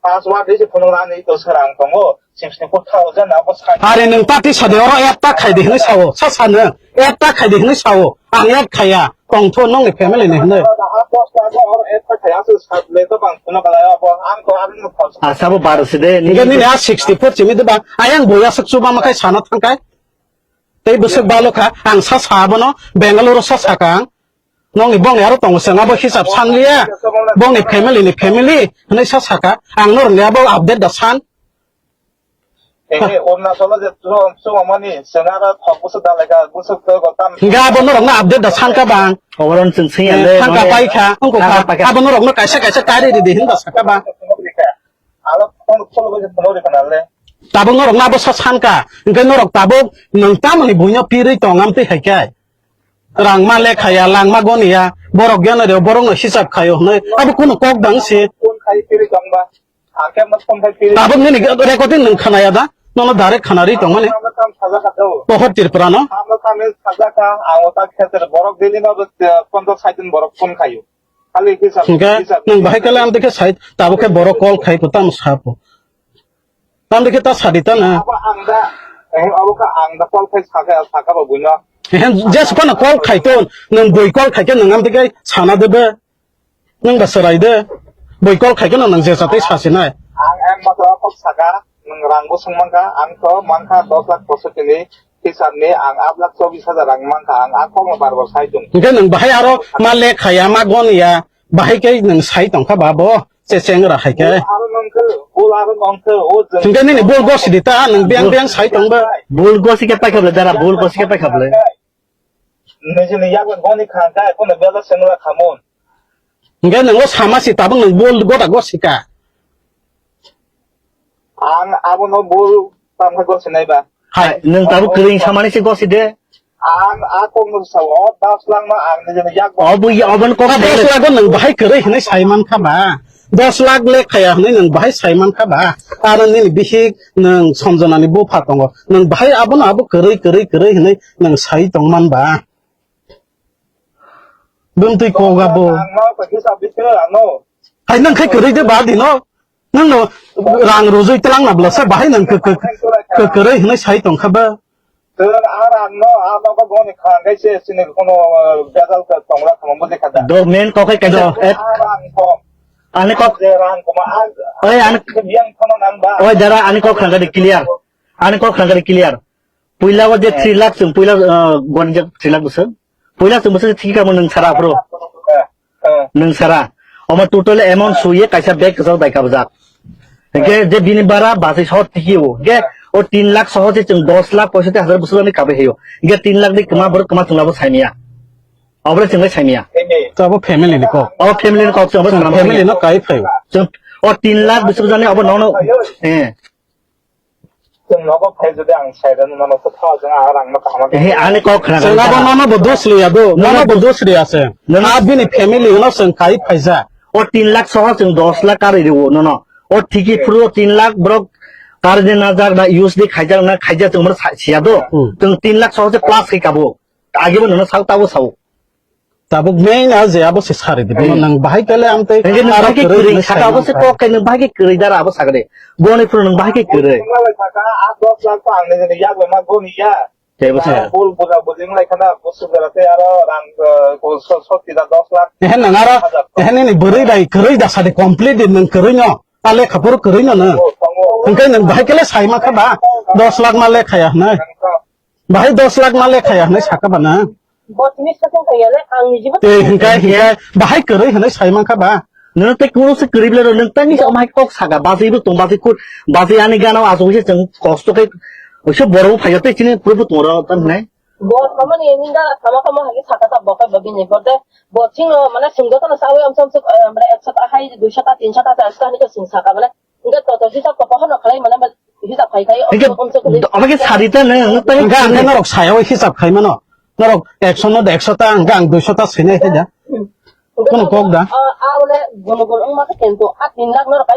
password dei se phunuk rani to serang tongo sixty four thousand abo sai. Are nwng party sade oro app ta khai di hinwi sao. Sa sa nwng app ta khai di hinwi sao. Ang app khaya. Tongtho nongni family ni hinwi. Asabo bar side ni. Nini a sixty four chimi de ba. Ayang boya suk chuba makai sana thangkai. Tei bwswk balo kha, ang sa sa abono, Bangalore sa sa kha ang. Nokni bongni aro tongo chwng abo hisab san liya, bongni family ni family, hwnwi sa sa kha. Ang norokni abo update da san. Ehe, Arunachal o je chwng, chwng mani, chwng aro thok bwswk dalai kha, bwswk twi go tam. Hingke abo norokno update da san kha bang. Oboron chwng sing ya le, thang kha mane pai kha, wng kha, thang kha pai kha. Abo norokno kaisa kaisa kari ridi hinba sa kha bang. Alo phone, phone bai phone bai kana le. Tabuk norok nabo sa san kha. Hingke norok tabuk nwng tamoni buino pirwi tong amtwi hai khe. Rang ma le khaya, lang ma goni ya. Borok geno reo, borok no hisab khayo hwnwi. Abo kuno kok dang si. Phone khai pirwi tong ba. Angke mo phone khai pirwi. Tabuk nini recording nwng khanaya da? Nono direct khanari tong mani. Tam saja kha do. Pohor Tripura no. Tam tam saja kha. Ang ota kheter borok dili no, eh, ponchas sait din borok phone khayo. Khali hisab, hingke hisab, nwng bahai kale amtwi khe sai, tabuk khe borok call khai po, tamo sa po. Tamtwi khe ta sadi ta na. Abo ang da, eh, abo kha ang da call khai sakha, sakha ba buino. Ehe, jes phano call khai ton, nwng boi call khai khe nwng amtwi khe sana de be. Nwng ba chwrai de. Boi call khai khe nwng je satwi sasinai. Ang, ang matra kok saka. Nwng rang bo swng mankha, ang to mankha dos lakh posotti ni hisab ni, ang aat lakh chobbish hajar rang mankha, ang a kokno bar bar sai tong. Hingke nwng bahai aro ma lekha ya, ma gon ya, bahai khe nwng sai tongkha ba bo, che chengra hai khe. Bul aro nongkhe, bul aro nongkhe, o jwng. Hingke nini bul gosi di ta, nwng biyang biyang sai tong ba. Bul gosi khe paikha bwle dara, bul gosi khe paikha bwle. Nijini yak goni kha khe, kono bela sengra khamon. Hingke nwng o sama si tabuk nwng bul gota gosi ka. Ang abono bul tamkhe gosinai ba. Hai, nwng tabuk kwrwi samani se gosi de. Ang a kokno sao, o dos lakh no ang nijini yak. Obo ya, obo kok. A dos lakh o nwng bahai kwrwi hinwi sai mankha ba. Dos lakh le khaya hinwi nwng bahai sai mankha ba. Aro nini bihik nwng Sanjana ni bupha tongo. Nwng bahai abono abo kwrwi, kwrwi, kwrwi hinwi nwng sai tongman ba. Bumtwi kok abo. Ang no, pagisa bisi ano. Hai nwng khai kwrwi de ba dino. Nwng no rang rujui tlang na bwlasa bahai nwng kw-, kw-, kw-, kwrwi hinwi sai tongkha ba. Tong a rang no, a nogo goni kha, khe se sini kono, eh, gadal ka tongra khamang bo dekha da. Do main kok khai kaisa. Do. Et. A rang ko. Ani kok. Je rang ko ma a. Oi, ani. Yang kono nang ba. Oi, dara, ani kok khangari clear. Ani kok khangari clear. Puila o je three lakh chwng puila, ah, goni je three lakh bwswk. Puila chwng bwswk thiki kamo nwng sara aphuru. Nwng sara. Omo total amount suye kaisa bag kwchak dai kabjak. Hingke je bini bara basi soho tiki o. Hingke o tin lakh soho se chwng dos lakh poisati hajar bwswk ani kabai hayo. Hingke tin lakh ni kwma borok kwma chwng labo saimya. Obole chwng bai saimya. Abo family ni kok. O family ni kok chwng abo saimya. Family no kai phaio. Chwng o tin lakh bwswk jani obo nono. Eh. Chwng nogo phai jodi ang sai rwno nono kwthao chwng a rangno kaham khe. He, ani kok khna. Chwng abo nono bo dos liya do, nono bo dos liya se. Nono a bini family no chwng kai phaija. O tin lakh soho chwng dos lakh karwi rwo nono. O thiki phuru o tin lakh borok karwi na jak na use di khaijak na khaijak chwng mano sa-, siya do. Hmm. Chwng tin lakh soho se plus khai kabo. Age bo nono sao tabo sao. Tabuk main a je abo se sari di. Bono hmm. Nang bahai kale amtei. Hingke nang aro bahai ke kwrwi kwrwi hinwi saka abo se sai kok khe nang bahai ke kwrwi dara abo sakade. Goni phuru nang bahai ke kwrwi. Wngla lai saka a dos lakh ko ang nini yak bai ma goni ya. Tei bo se. Bul buja bujing lai khana bosuk jora tei aro rang, eh, ko so-, soti da dos lakh. Ehe nang aro, ehe nini bwrwi bai kwrwi da sadi complete di nang kwrwi no. A lekha phuru kwrwi no nang. Oh, tongo. Hingke nang bahai kale sai ma kha ba. Dos lakh ma lekha ya hwnwi. Bahai dos lakh ma lekha ya hwnwi saka ba na? Bo tini sakang kaya le, ang nijibo. Tei hingkai, hingkai, bahai kwrwi hwnwi sai mankha ba? Nono tei kunu se kwrwi bwle rw, nwng tei nini bahai kok saka, basi bo tong, basi kut, basi ani gana o asuk se chwng kosto khe, oiso borok bo phaiya tei chini kwrwi bo tong rw, tamo hinai? Bo samani ninda sama kamo hai saka ta bo khe bo bini bo de, bo chingno mane singdo kono sawi amsam suk, eh, mane ekso ta hai, duiso ta, tinso ta, charso ta hinwi sing saka mane, hingke toto jisa kopo hono khlai mane, Hingke omo khe sadi ta nang, tei Hingke ang khe norok sayao hisab khai mano. Norok ekso no ekso ta, hingke ang duiso ta sinai hai da. Kono kok da.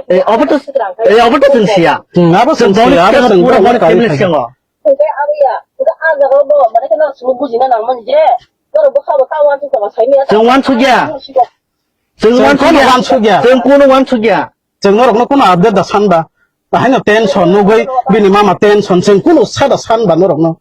Eh, obo to, eh, obo to chwng siya. Hmm, abo chwng siya, abo chwng pura boni family singo. Chwng wansukya. Chwng wansukya. Chwng kono wansukya. Chwng kono wansukya. Chwng norokno kono update da sanba. Bahaino tension nugwi bini mama tension chwng kunu sada sanba norokno.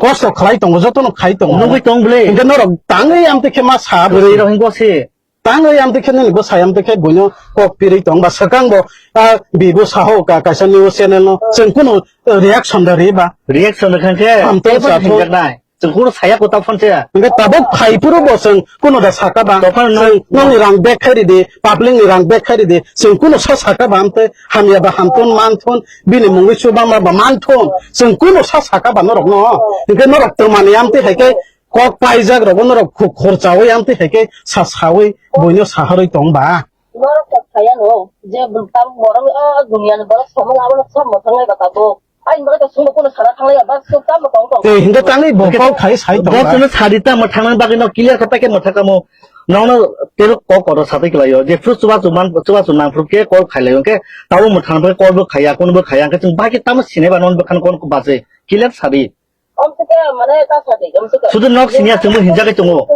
Kosto khlai tongo, jotono khai tongo. Nugwi tong bwle. Hingke norok tangwi amtwi khe ma sa bwrwi rok hingko se. Tangwi amtwi khe nini bwsai amtwi khe buino kok pirwi tong ba swkang bo, ah, bibo saho ka kaisa news channel no chwng kunu reaction da ri ba. Reaction da khan khe. Amtwi tebo sa tho. Hinjak nai. Chwng kunu saya kota phone se. Hingke tabuk phai phuru bo chwng kunu da saka ba. Tokhan no. Chwng nongni rang bag khai ridi, public ni rang bag khai ridi. Chwng kunu sa saka ba amte hamya ba hamthun manthun, bini mungwi chuba ma ba manthun. Chwng kunu sa saka ba norok no. Hingke norok twmani amte hai khe kok paijak rogo norok khu-, khorchawi amte hai khe sa sawi boino saharwi tong ba. Norok kok saya no, je tam borok o dunia ni borok samung abono sam mothangnai ba tabuk. Ai, hwnba khe chwngbo kunu sana thanglaiya, ba chwng tamo tong tong. Tei hingke tangwi bo kok khai sai tong ba. Bo chwngno sadi tamo thangnani bagwi no clear khe paikhe mwthakamo. Nokno tebo kok kotor satwi kwlaio. Je phuru chubachu man, chubachu nang phuru khe call khailai, hwnkhe tabuk mwthang phai call bo khaiya, kono bo khaiya, hwnkhe chwng bai khe tamo sinai ba non bwkhano kon bachwi. Clear sadi. Om se ke mane ta sadi, om se ke. Sudu nok siniya chwngbo hinjagwi tongo.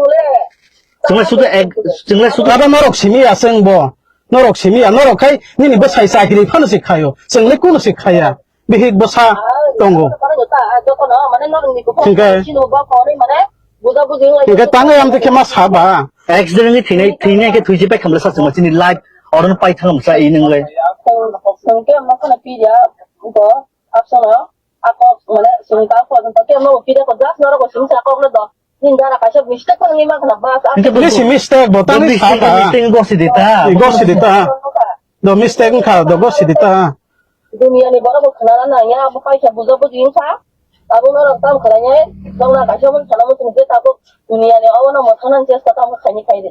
Chwngbo sudu ek, chwngbo sudu. Abo norok simi ya chwngbo. Norok simi ya, norok khai nini bwsai chakri phano se khaio. Chwngle kono se khaiya. Bihik bwsa tongo. Hingke, hingke tangwi amtwi khe ma saba. Accident ni thwinai, thwinai khe thwisi pai khamle sa chwngma chini life oron pai thang sa i nwngle. Nini si mistake bo tangwi saba. Mistake bo sidi ta. Go sidi ta. Do mistake wngkha, do go sidi ta. Duniya ni borok bo khwnana nangya, abo kaisa bujo buji wngkha. Abo norok tam khlainai, nokna kaisa mon sana muchung je tabuk duniya ni obono mwthangna chesta tamo khaini khaidi.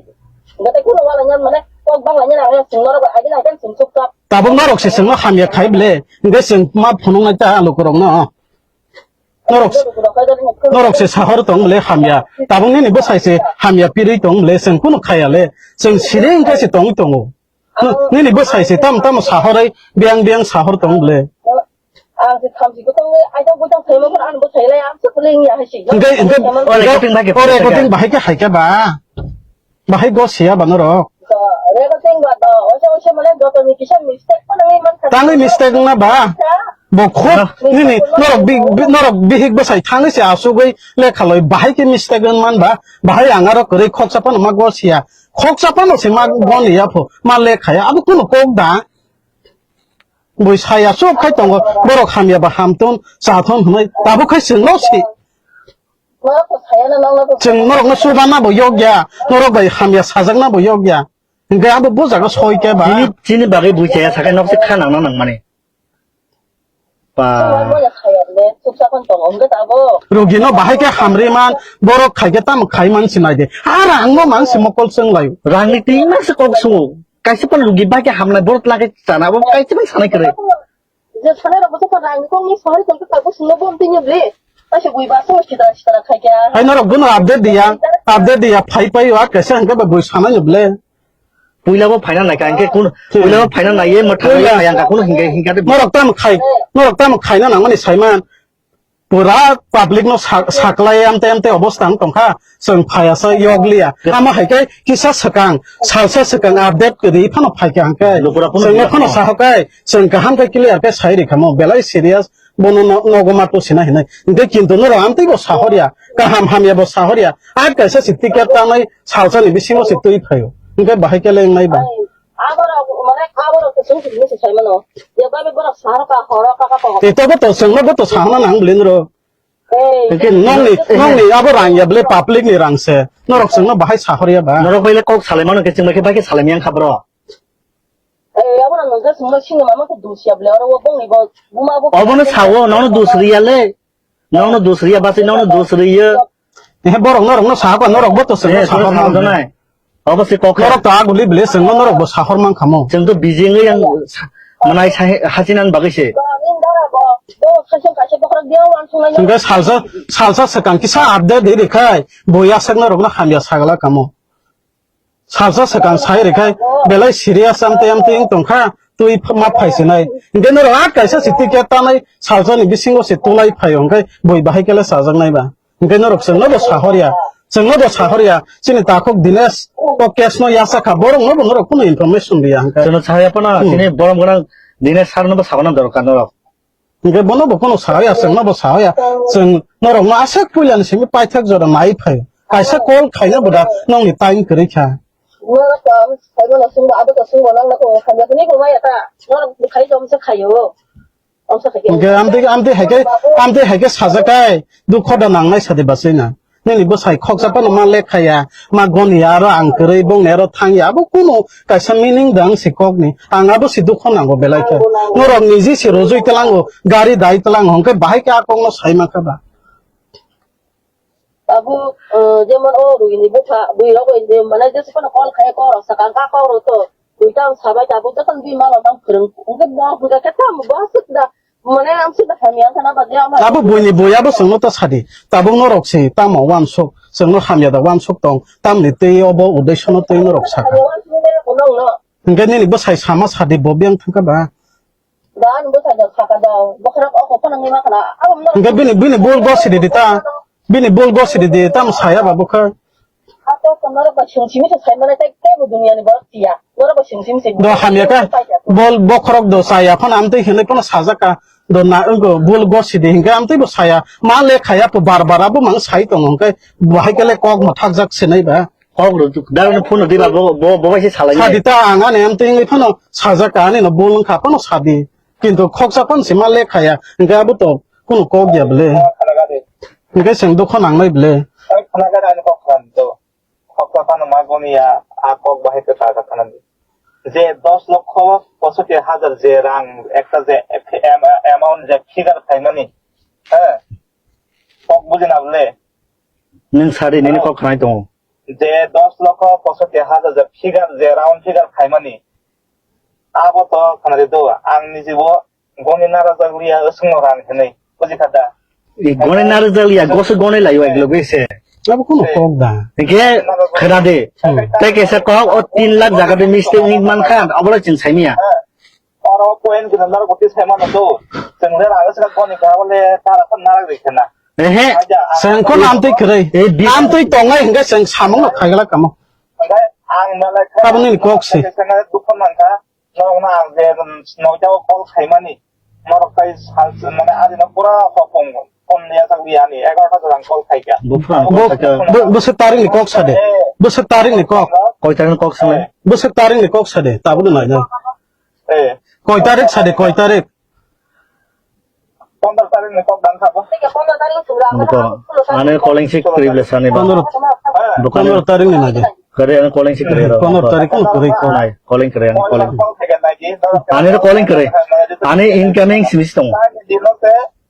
Gate kuno wala nyan mane kok bangla nyan ang chwng norok bai agin agin chwng chukchak. Tabuk norok se chwngno hamya khai ble, hingke chwng ma phunuknai ta lukurokno. Norok, norok se sahor tong ble hamya. Tabuk nini bwsai se hamya pirwi tong ble, chwng kuno khaya le. Chwng siri wngkha se tongwi tongo. Nini bwsai se tam tam sahorwi biyang biyang sahor tong ble. Ang se thamchi bwtang le aidang bwtang thaima phano ani bwsai lai ang se pwlwng ya hai se. Hingke, hingke, o recording bahai khe bahai khe hai khe ba. Bahai go siya ba norok. Recording ba do, oisa oisa mane joto ni kisa mistake phano ngi man kha. Tangwi mistake wngna ba. Bo khub nini norok bi-, bi-, norok bihik bwsai thangwi se asugwi lekha loi bahai khe mistake wng man ba. Bahai ang aro kwrwi khoksa phano ma go siya. Khoksa phano se ma go liya pho, ma lekha ya. Abo kuno kok da. Bui saya sub khai tongo, borok hamya ba hamthun, chathun hwnwi tabuk khai chwngno si. Chwng norokno chubana bo yokya, norok bai hamya sajakna bo yokya. Hingke abo bujago soi khe ba. Chini, chini bagwi bui chaya sakai nok se kha nangna nangmani. Ba. Rugino bahai khe hamri man, borok khai khe tamo khai man sinai de. Ara angno mang si mokol chwng lai. Rangni tingma se kok sungo. Kaisa phano rugi bai khe hamnai borok lage chana bo kaisa phano sanai kwrwi. Je sanai rok bwsa rang kong ni sahari tong kha bo sungno bom tini ble. Kaisa bui ba so sida sida khai kha. Hai norok bono update diya, update diya phai pai wa kaisa hingke ba bui sanai ble. Puila bo phaina nai ka hingke kun puila bo phaina nai ye motha nai phai ang ka kun hingke hingka de. Norok tam khai, norok tam khaina nangmani saiman. Pura public no sa-, saklai amte amte obostha wng tongkha, chwng phaiya sa yokliya. Amo hai khe kisa swkang, salsa swkang update kwrwi phano phaikha hwnkhe. Chwngno phano sahokai, chwng kaham khe clear khe sai rikha mo, belai serious, bono no-, nogo ma tusina hinwi. Hwnkhe kintu norok amtwi bo sahorya, kaham hamya bo sahorya, a kaisa se ticket tangnai salsa ni bisingo se twi phaio. Hwnkhe bahai khe lengnai ba. Aborok, mane, aborok kusung simi se sai mano. Je babe borok sahar ka, horo ka, ka, ka. Te tobo to, chwngno bo to sahana nang bwlwi noro. Ei. Hingke nongni, nongni abo rang ya bwlwi public ni rang se. Norok chwngno bahai sahor ya ba. Norok bai le kok salai mano ke chwng bai khe bai khe salai yang kha bro. Ei, abo rang nang je chwngno sini mama khe dusia bwlwi oro bo bongni bo buma bo. Obono sawo, nono dus riya le. Nono dus riya basi nono dus riya. He borok norok no sahor ba norok bo to chwngno sahor mano. Obo se kok. Norok to aguli bile chwngno norok bo sahor man khamo. Chwng to bijing yang manai hachinan bagwi se. Bo kaisa kaisa bokhorok dia wansuk nai. Hingke salsa, salsa swkang kisa update di rikhai, bo yasakna rokno hamya sagala kamo. Salsa swkang sai rikhai, belai serious amtwi amtwi wng tongkha, twi ma phaisinai. Hingke norok a kaisa si ticket tanai, salsa ni bisingo se tulai phaio, hingke boi bahai kele sajak nai ba. Hingke norok chwngno bo sahorya, chwngno bo sahorya, chini takhuk Dinesh o case no yasakha, borok no bo norok kunu information riya hingke. Chwngno sahorya phano, hmm, chini borom gwnang Dinesh sir no bo sagana dorkar norok. Hingke bono bo kono sawi ya, chwngno bo sawi ya. Chwng norokno aswk puilani simi paithak jora nai phai. Kaisa call khaina bo da nongni time kwrwi kha. Norok to ang saibo no sungbo, abo to sungbo nang nako khamya kuni ko maya ta. Norok khai jom se khayo. Om sa khayo. Hingke amtwi, amtwi haike, amtwi haike sajakai dukho da nangnai sadi basina. Nini bwsai khoksa phano ma lekha ya, ma goni ya, aro ang kwrwi bongni aro thang ya, abo kunu kaisa meaning da wng si kokni. Ang abo si dukho nango belai khe. Norok niji si rojui tlango, gari dai tlango, hwnkhe bahai khe a kokno sai mankha ba? Abo, eh, jemon o rwini bupha, bwirok bai je mane jesa phano call khai kok rok sakang ka kok rok to. Buitang sabai tabuk jesa bima rok tang phwrwng. Hwnkhe bo hwnkhe khe tamo bo aswk da. Mane ang sida hamya wngkha na bagwi ama. Abo buini bui abo chwngno ta sadi. Tabuk norok se tamo wansuk, chwngno hamya da wansuk tong. Tamni tei obo uddeshono tei norok sakha. Hwnkhe nini bwsai sama sadi bo biyang thangkha ba? Da ani bwsai da sakha da. Bokhorok oko phano nima khana. Abo norok. Hwnkhe bini, bini bul gosidi di ta. Bini bul gosidi di, tamo saya ba bwkha? Ako ko norok ba sing simi se sai mane tei tebo duniya ni borok tiya. Norok ba sing simi se. Do hamya ka? Bol bokhorok do saya phano amtwi hinwi phano sajak ka. Do na wngko bul gosidi hinkhe amtwi bo saya. Ma le khaya po bar bar abo mang sai tongo hinkhe bo hai kele kok ma thakjak se nai ba. Kok ro daro no phone di ba bo, bo, bo bai se salai. Sadi ta ang ani amtwi hinwi phano sajak ka ani no bul wngkha phano sadi. Kintu khoksa phano se ma le khaya hinkhe abo to. Kunu kok ya bwle. Hwnkhe chwng dukho nangnai bwle. Khwna gana ani kok khwna do. Khoksa phano ma goni ya, a kok bahai kwtal kha khwna di. Je dos lokho posotti hajar je rang ekta je am-, amount je figure khaimani. He. Kok bujina bwle. Nwng sari nini kok khwnai tongo. Je dos lokho posotti hajar je figure je round figure khaimani. Abo to khwna di do. Ang nijibo Goni narajakliya wswngno rang hinwi, bujikha da? I goni narajakliya, goso goni laio ek loge se. Abo kuno kok da. Hingke khwna de. Hmm. Tei kaisa kok o tin lakh jaga de mistake wngwi mankha, obo le chwng saimanya. Oro point gwnang narwk bwtwi saimano do. Chwng le rang wswk goni kha, abo le tara phano narak rikha na. Ehe. Chwng kono amtwi kwrwi. Eh, bi- Amtwi tongnai hingke chwng samungno khaigala kamo. Hingke ang malai kha. Abo nini kok se. Kaisa dukha mankha. Norokno ang je, um, noida o call khaimani, norok tai sal, mane, adino pura hopong phone yachak di ani, egarota jora ang call khaikha. Buphang Bo-, call khaikha. Bo-, bwswk tarik ni kok sade. Eh. Bwswk tarik ni kok. Koi tarik ni kok sale? Eh. Bwswk tarik ni kok sade, tabuk nai nai. Eh. Koi tarik sade, koi tarik? Pondro tarik ni kok dang kha bo. Buko, ane calling si kwrwi bwle sani ba. Pondro, Buko, pondro tarik ni nai de. Kwrwi, ane calling si kwrwi ro. Pondro tarik ni kwrwi ko. Nai, calling kwrwi, ane calling. Ani ro calling kwrwi. Ani incoming simi si tongo.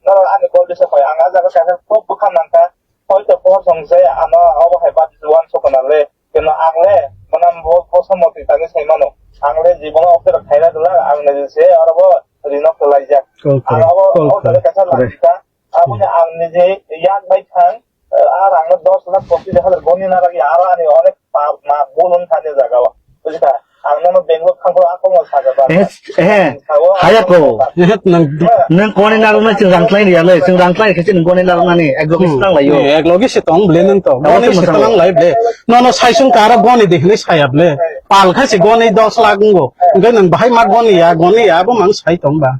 Ani call bisa koi, ang a jaga kaisa kok bwkha nangkha. Hoi to kosong se ano abo hai bat juan sokona le. Keno ang le, manam bo kosom motwi tangwi sai mano. Ang le jibono offer khaina dwla, ang le se aro bo rino kwlaijak. Call kwrwi, ang abo call order kwrwi, kaisa kwrwi. Lachika, aboni ang nije yak bai thang, eh, a rang no dos lakh pochis hajar goni na lagi, aro ani onek pap ma bulun thani jaga o. Bujikha? Ang nono Bangalore thangkho a kongma saga ba. Eh, eh, haya ko. Eh, nang Nang goni narwknai chwng rang tlai riya le, chwng rang tlai khe chwng goni narwknani, ek loge se Hmm. tang lai o. Eh, ek loge se tong ble nang to. Tamo Goni se se tang tang lai ble. Nono saisung kara goni de hinwi saya ble. Pal khai se goni dos lakh wngo. Hingke nang bahai ma goni ya, goni ya, abo mang sai tong ba.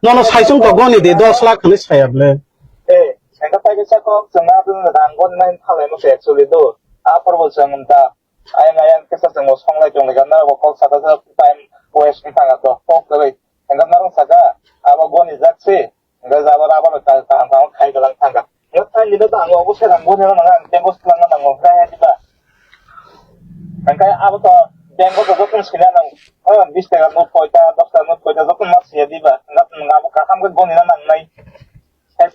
Nono saisung to goni de dos lakh hinwi saya ble. Eh, sengka pai kisa kok, chwng na rang goni nai thalai mo se actually do. A porbo chwng ta. Ayang ayang kisa chwngbo songlai tonglaikha, norokbo kok saka sa time waste wngkha to, kok kwrwi. Hwnkhe norok saka, abo goni jak se, hwnkhe jabra aboni kaham kaham khai kwlang thangkha. Hwnkhe thanini to ang obo serang goni rw nang, ang tengo swlangna nango, hwnkhe hai diba? Hwnkhe abo to tengo to jotono sina nang, o bis taka note koita, dos taka note koita jotono ma siya diba? Hwnkhe nwng abo kaham khe goni na nangnai.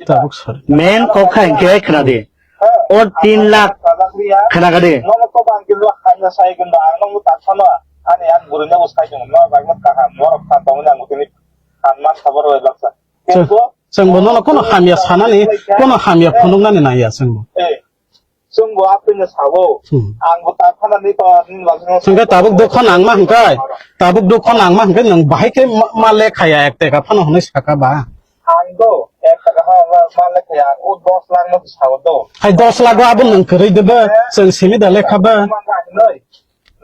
Tabuk sar. Main kok kha hingke khna di. O tin lakh khna ga di. Nono to bang kilo hanya sai kendo ang nang tak sama. Ani ang guru nang sai kendo no bang mat kaham norok khan tong nang tini khan man sabar wai baksa. Sir, Kendo Chwng bo nono kono hamya sanani, kono hamya phunuknani naiya chwng bo. Eh, chwng bo atwino sabo. Hmm. Ang bo ta phanani to nini bagwi no. Hwnkhe tabuk dukho nangma hwnkhe, tabuk dukho nangma hwnkhe nwng bahai khe ma, ma lekhaya ek teka phano hwnwi saka ba. Ang do ek teka phano ma, ma lekhaya, ang o dos lakh no sabo do. Hai dos lakh o abo nwng kwrwi de ba, chwng simi da lekha ba.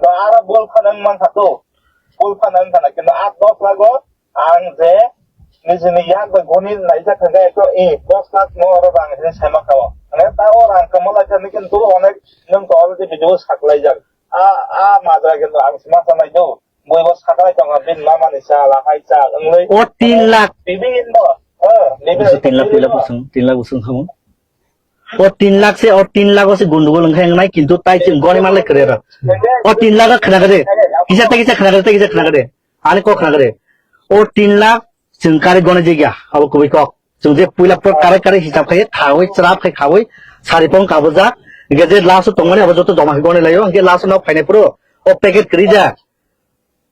Do aro bol phano wng mankha do. Bol phano wng khana, kintu a dos lakh o ang je nijini yak bai goni laijak thangkhe ekto, eh, dos lakh no oro rang hinwi sai mankha o. Mane ta o rang kwma lai thani kintu onek nwng to already video saklaijak. A, a majra kintu ang sima sanai do. Bui bo saklai tongo, bini mama ni cha, lahai cha, wngwi. O tin lakh. Bibin bo. Eh, bibin. Tin lakh, tin lakh bosong, tin lakh bosong khamu. O tin lakh se, o tin lakh o se gundugol wngkha wngnai, kintu tai chwng goni manlai kwrwi oro. O tin lakh o khna kwrwi. Kisa tai kisa khna kwrwi, tai kisa khna kwrwi. Ani kok khna kwrwi. O tin lakh chwng kari goni jigya, abo kubui kok. Chwng je puila pro kare kare hisab khai, thawi chwrap khai khawi, sari pong kabujak. Hingke je last o tongmani abo joto joma khai goni laio, hingke last o nok phainai phuru o packet kwrwi jak.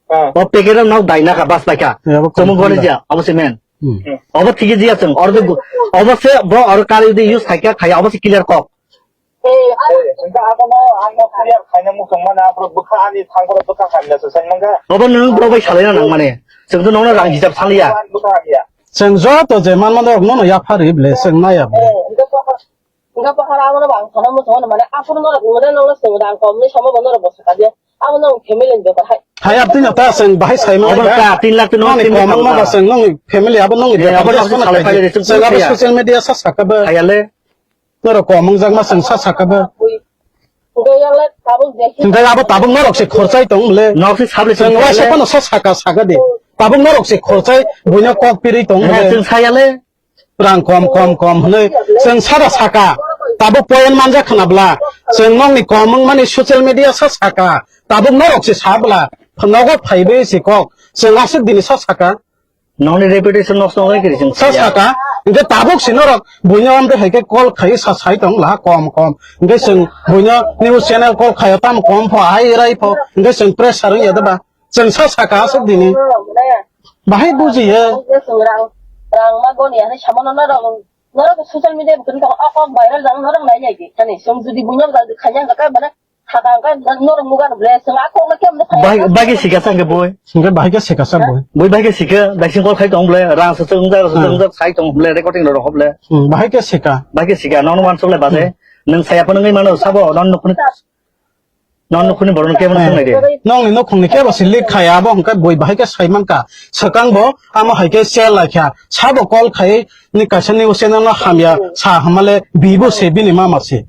Ah. O packet o nok dai nakha, bas paikha. Ya, abo chwng goni confirm da. Jia, abo se men. Hmm. Obo thigi jia chwng, oro de gu-, obo se bo oro kari de use khaikha, khaya, obo se clear kok. Eh, hingke abono ang nok clear khaina muchung mani, aphuru bwkha ani thangkhoro bwkha khamya se sai mangkha. Obo nwng bro bai salaina nang mani. Chwng to nokno rang hisab saliya. Ang bwkha hamya. Chwng joto je man mano nono yapha ri ble, chwng naya ble. Eh, hingke bwkha, hingke bwkha abono bo ang sana muchung mani, aphuru norok mane nokno chwng rang kom ni samo bo norok bo sakha de. Abo nwng family ni bepar hai. Hai abtwi no ta chwng bahai sai mano. Obo ta tin lakh to nong nongni family komang ma ba chwng nongni family abo nongni bepar abo de chwng salai phai de chwng abo social media sa sakha ba. Hayale. Norok komang jak ma chwng sa sakha ba. Hingke abo tabuk norok se khorchai tong le. Nok se sable chwng waisa phano sa saka saka de. Tabuk norok se khorchai buino kok piri tong le. Chwng sayale. Rang kom, kom, kom hwnwi chwng sada saka. Tabuk point manja khna bla. Chwng nokni kom wng mani social media sa saka. Tabuk norok se sa bla. Phwrwngnago phaiwi se kok. Chwng aswk dini sa saka. Nokni reputation nosto wngwi kiri chwng sa saya. Saka. Hingke tabuk se norok buino amtwi hai khe call khai sa sai tong la kom, kom. Hingke chwng buino news channel call khaio tamo kom pho, ai rai pho. Hingke chwng pressure wngya da ba. Chwng sa saka aswk dini. Bahai bujiya. Ang je chwng rang, rang ma goni ya, hinwi samano norok, norok social media bwtwini tong, o kok viral jang norok nai nai di. Hani, chwng jodi buino jang khaina hwnkha khe, mane, thaka hwnkha norok nuga no ble, chwng a kok no kebo no khaina. Bai, bai khe sika sa hwnkhe boi. Hwnkhe bahai khe sika sa boi. Boi bai khe sika, daising kol khai tong ble, rang sa chwng jak, sa chwng jak, sai tong ble, recording rok ble. Hmm, bahai khe sika. Bai khe sika, nono wansuk le bade. Hmm. Nwng saya phano wngwi mano, sabo, nono nukhuni. Nono nukhuni borokno kebo no swngnai de. Nongni nukhungni kebo se leak khai, abo hwnkhe bui bahai khe sai mankha. Swkang bo amo hai khe share lai kha. Sabo call khai ni kaisa news channel no hamya sa hamale bibo se bini mama se.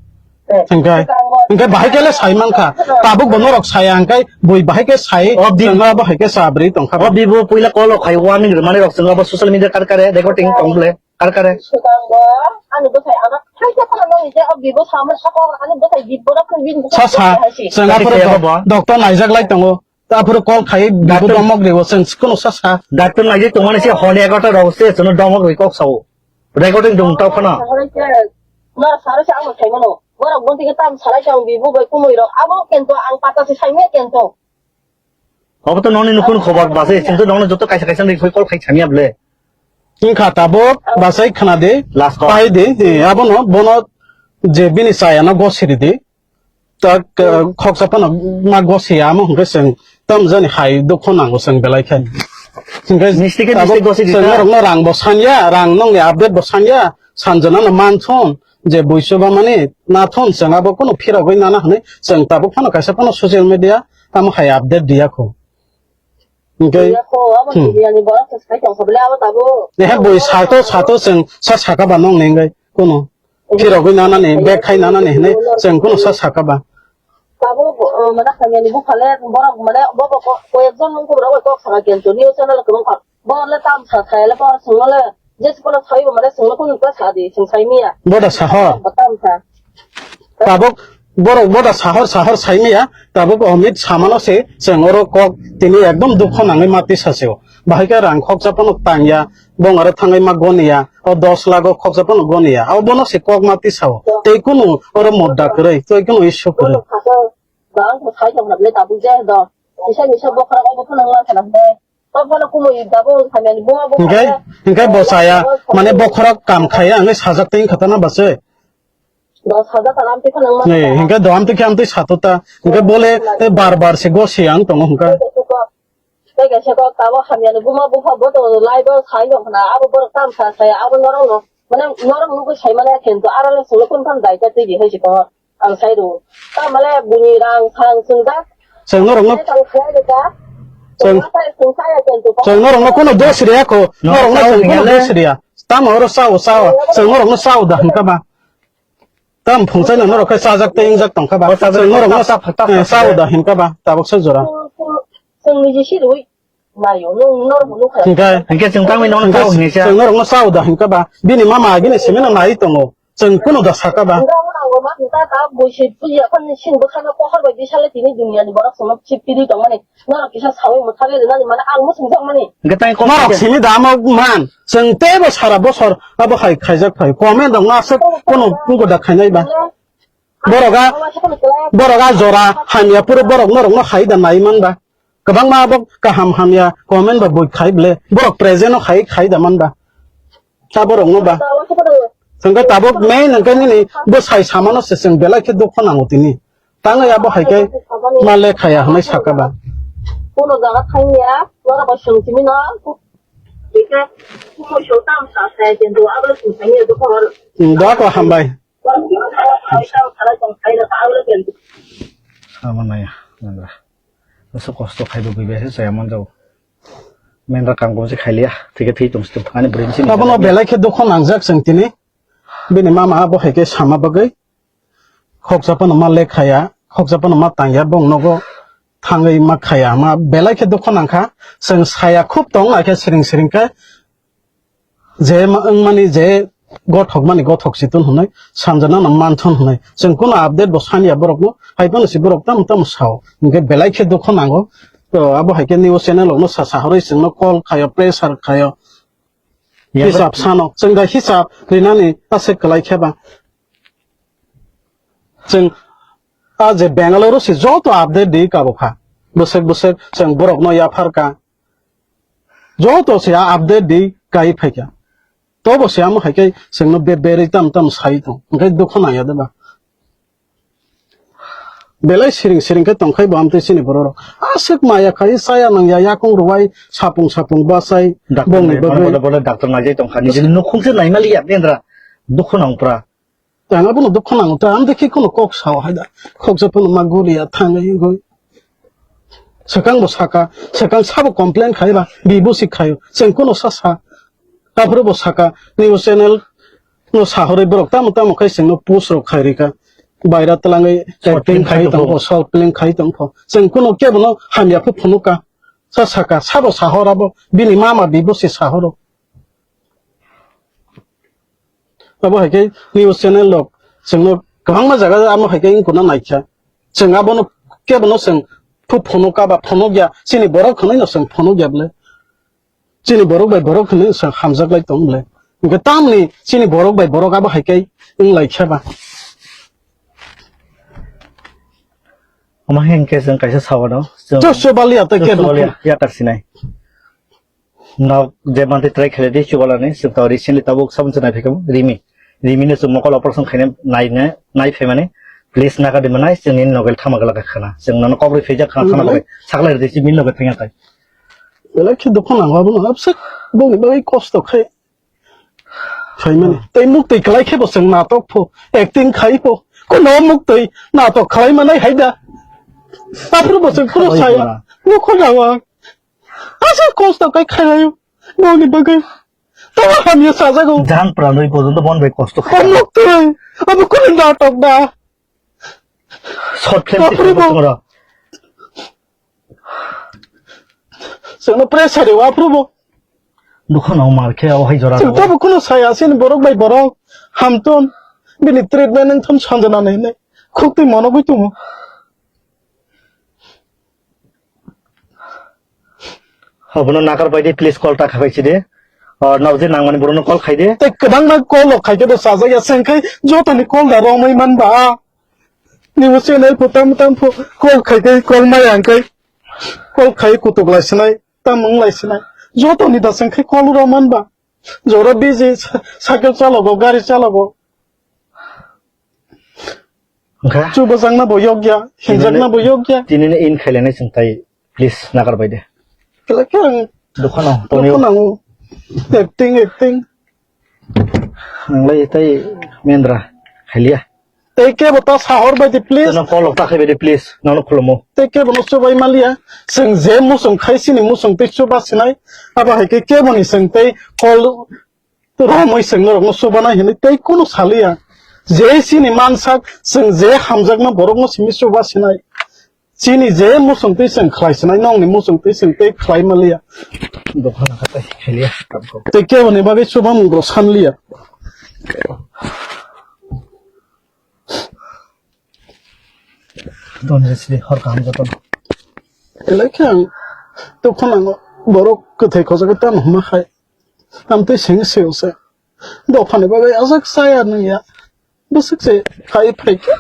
Hwnkhe, hwnkhe bahai khe le sai mankha. Tabuk bo norok saya hwnkhe bui bahai khe sai, o di- chwngno abo hai khe sa bwrwi tongkha. O bibo puila call rok khai warning rwmani rok chwng abo social media kar kare recording tong ble. Kar kare. Swkang bo ani bwsai ano thaisa phano nangni je o bibo samani sakok ani bwsai bibora phun bini bwsai. Sa sa, hai si. Chwng aphuru doctor naijak lai tongo. Aphuru call khai bibo domok ribo chwng kuno sa sa. Doctor naijak tongmani se hole egarota rok se chwngno domok ri kok sao. Recording dong tau phano. Nor saro se ang sai mano. Borok bonti ke tam salai tong bibo bai kumui rok. Abo kento ang pata se sai me kento. Obo to nongni nukhung khobor bwsai, chwng to nongno joto kaisa kaisa ni phoi call khai samiya ble. Wngkha tabuk bwsai khna di, last call. Pai di, eh, abono, bono je bini chayano gosiri di. Tak, eh, khoksa phano ma gosiya, amo hwnkhe chwng tam jani hai dukho nango chwng belai khe. Hwnkhe misti khe tabuk misti gosiri chwng ta. Norokno rang bo sanya, rang nongni update bo sanya, sanjana no manthon, je buisoba mani nathon chwng abo kuno phirogwi nana hwnwi chwng tabuk phano kaisa phano social media tamo hai update diya kho. Hwnkhe, diya kho, abo hmm. Media ni borok se sai tong kho bole abo tabuk. Ehe bui sato sato chwng sa saka ba nong ni hwnkhe kuno phirogwi nanani bag khai nanani hwnwi chwng kuno sa saka ba. Tabuk, uh, mana khamya ni buphale borok mane bo bo ko-, koyek jon mung kubra oi kok saka kento news channel kwbang kha. Bo le tam sa thai le bo sung le je se kono sai bo mane sung le kun ko sa di sung sai miya. Boda sahor. Bo tam sa. Tabuk borok boda sahor sahor sai miya. Tabuk Amit samano se chwng oro kok tini ekdom dukho nangwi ma tisa se o. Bahai khe rang khoksa phano tangya, bong aro thangwi ma goniya, o dos lakh o khoksa phano goniya. O bono se kok ma tisa o. Tei kunu oro modda kwrwi, tei kunu issue kwrwi. Ba ang bo sai tong le tabuk je do. Kisa kisa bokhorok obo phano wngkha na hwnwi. Tamo phano kumui dabo hamyani buma buma. Hingke, hingke bo saya, mane bokhorok kam khaiya, hingke sajak tei khatana base. Dos hajar taka amtwi khana ma. Ne, hingke do amtwi khe amtwi sato ta, hingke bole, eh, bar bar se gosi ang tongo hingke. Tei kaisa kok tabo hamyani buma bupha bo to live o sai no khna, abo borok tam sa sai, abo norok no, mane norok nugwi sai mane kintu aro le solo kun phan dai ta twi di hai si ko ang sai ru. Ta mane buni rang sang sung da. Chwng norok no, tang sai da. Chwng, chwng norok no kono dos riya ko, norok no chwng kono dos riya. Tamo oro sao sao, chwng norok no sao da hingka ba. Tam phungchai no norok khe chajak tei wngjak tongkha ba. Chwng norok no sao da hingka ba, tabok se jora. Chwng ni jisi rui. Nayo, nung nor bo nukha. Hingke, hingke chwng tangwi nong tao hingke hingke sa. Chwng norok no sao da hingke ba. Bini mama agini simi no nai tongo. Chwng kuno da saka ba. Nung nang ma ta ta buisi puji apan sin bwkhano pohor bai bisale tini dunia ni borok songno chip piri tongmani. Norok kisa sawi mwthagwi rwnani mane ang muchung jakmani. Hingke tang kok norok simi da amo man. Chwng teibo sara bosor abo hai khaijak phai. Comment rok no aswk kuno kugo da khainai ba. Borok a, borok a jora hamya phuru borok norok no hai da nai man ba. Kwbangma abo kaham hamya comment ba bui khai ble. Borok present no hai khai da man ba. Ta borok no ba. Chwng khe tabuk main hwnkhe nini bwsai samano se chwng belai khe dukho nango tini. Tangwi abo hai khe ma lekhaya hwnwi saka ba. Kono jaga thangya, norok bai swng simi no. Bikhe, kumo so tam sa sa, kintu abo swng simi dukho. Hmm, doa ko hambai. Abo naya, nandra. Asa kosto khaibo gwibai se chaya manjao. Mendra kam kom se khailiya, thike thwi tong sito. Ani bwrwi ni sini. Abono belai khe dukho nangjak chwng tini. Bini mama abo hai khe sama bagwi. Khoksa phano ma lekhaya, khoksa phano ma tangya, bong nogo thangwi ma khaya. Ma belai khe dukho nangkha. Chwng saya khub tong, akhe siring siring khe. Je ma-, wngmani je gothok mani gothok si tun hwnwi sanjana no man thun hwnwi. Chwng kuno update bo saniya borok no, hai phano si borok tamo tamo sao. Hingke belai khe dukho nango. To abo hai khe news channel rok no sa sa horoi chwng no call khayo, pressure khayo. Hisab sano. Chwng da hisab rinani aswk kwlai khe ba. Chwng a je Bangalore si joto update di kabo kha. Bwswk bwswk chwng borok no yaphar ka. Joto se a update di kai phaikha. Tobo se amo hai khe chwngno be berwi tam tam sai tong. Hwnkhe dukho nangya de ba. Belai siring siring khe tongkhai bo amtwi chini borok rok. Aswk maya khai chaya nangya yakung rwai sapung sapung bachai bongni bagwi. Bodo bodo doctor naijai tongkha. Nijini nukhung se naimaliya bendra. Dukho nangpra. Tang abono dukho nango ta, amtwi khe kono kok sao hai da. Khoksa phano ma guriya thangwi wngwi. Swkang bo saka, swkang sabo complain khai ba, bi bo si khaio. Chwng kono sa sa. Aphuru bo saka, news channel no sahorwi borok tamo tamo khai chwngno post rok khai rika. Baira twlangwi acting khai tongpho, short film khai tongpho. Chwng kono kebono hamya phu phunuka. Sa saka, sabo sahor abo, bini mama bi bo si sahoro. Abo hai khe news channel rok chwngno kwbangma jaga amo hai khe wng kuna naikha. Chwng abono kebono chwng phu phunuk ka ba phunuk ya, chini borok hwnwi no chwng phunuk ya bwle. Chini borok bai borok hwnwi chwng hamjak lai tong bwle. Hwnkhe tamni chini borok bai borok abo hai khe wng lai kha ba. Omo hwnkhe chwng kaisa sawano chwng. Chwng chwng baliya tei kebo. Chwng baliya, yakar sinai. Nok je mantri try khaidi chubalani, sibto recently tabuk sabun se naiphaikha Rimi. Rimi no chwng mokol operation khaina naina, naiphaimani. Please nakardi manai, chwngni nogel thama glak khana. Chwng nono kobri phaijak khana thana bagwi. Saklai rwdi si min loge thangya kai. Belai khe dukhu nango abono, absek bongni bagwi kosto khai. Khaimani. Tei muktwi kwlai khe bo chwng natok pho, acting khai pho. Kono muktwi natok khlai manai hai da. Aphuru bo chwng phuru saya. Dukhu nango. Asa kosto kai khainayo. Noni bagwi. Tamo hamya sajago. Jang pranwi porjonto bon bai kosto khai. Amo twi. Amo kuni natok da. Short film. Aphuru bo. Chwngno pressure wa aphuru bo. Dukhu no mar khe o hai jora. Chwng tamo kunu saya sin borok bai borok. Hamton. Bini treatment wngthon sanjana nai nai. Khuk twi mono gwi tumo. Obono nakar bai di, please call ta khabai si de. O, nao je nangmani borokno call khai de. Tei kwbangma call rok khai khe bo chajak ya, chwng khai jotoni call da romwi man ba. Nini channel pho tam tam pho call khai khai call maya hwn khai. Call khai kutuk lai sinai. tam wng lai sinai. Joto ni da chwng khai kol ro man ba. Jora busy, sa-, cycle chalogo, gari chalogo. Wngkha? Chubajakna bo yokya, hinjakna bo yokya. Tini ni in khailainai chwng tai, please, nagar bai de. Kela khe ang Dukha no, Tony. Dukha nango. Acting, acting. Ang lai tai mendra, khailia. Tei kebo ta sahor bai di, please. Tei no call ta khai bai di, please. Nono khulumo. Tei kebo no chubai maliya. Chwng je muchung khai sini muchung tei chuba sinai. Abo hai khe kebo ni chwng tei call romwi chwng norok no chubanai hinwi tei kunu saliya. Je sini mansak chwng je hamjakma borok no simi chuba sinai. Chini je muchung twi chwng khlai sinai, nokni muchung twi chwng tei khlai maliya. Dukha nangkha tei khailia. Tei kebo ni bagwi chubamung rok sanliya. Don je sidi hor kaham joto. Belai khe ang dukha nango, borok kwthai khojagwi tamo hwnma khai. Amtwi seng seo se. Dophani bagwi ajak chaya nungya. Bwswk se khai phai khe.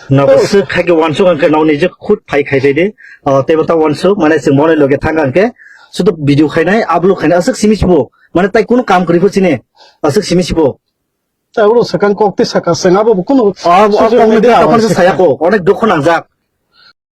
No, bwswk khai khe wansuk ang khe no nijak khud phai khai phai de. Ah, teibo ta wansuk, mane chwng mone loge thang ang khe. Sudu video khainai, upload khainai, aswk simi sibo. Mane tai kunu kam kwrwi pho chini. Aswk simi sibo. Ta ulo sakang kok tei saka seng abo bo kunu Ah, bo social media tokon se saya ko, onek dukho nangjak.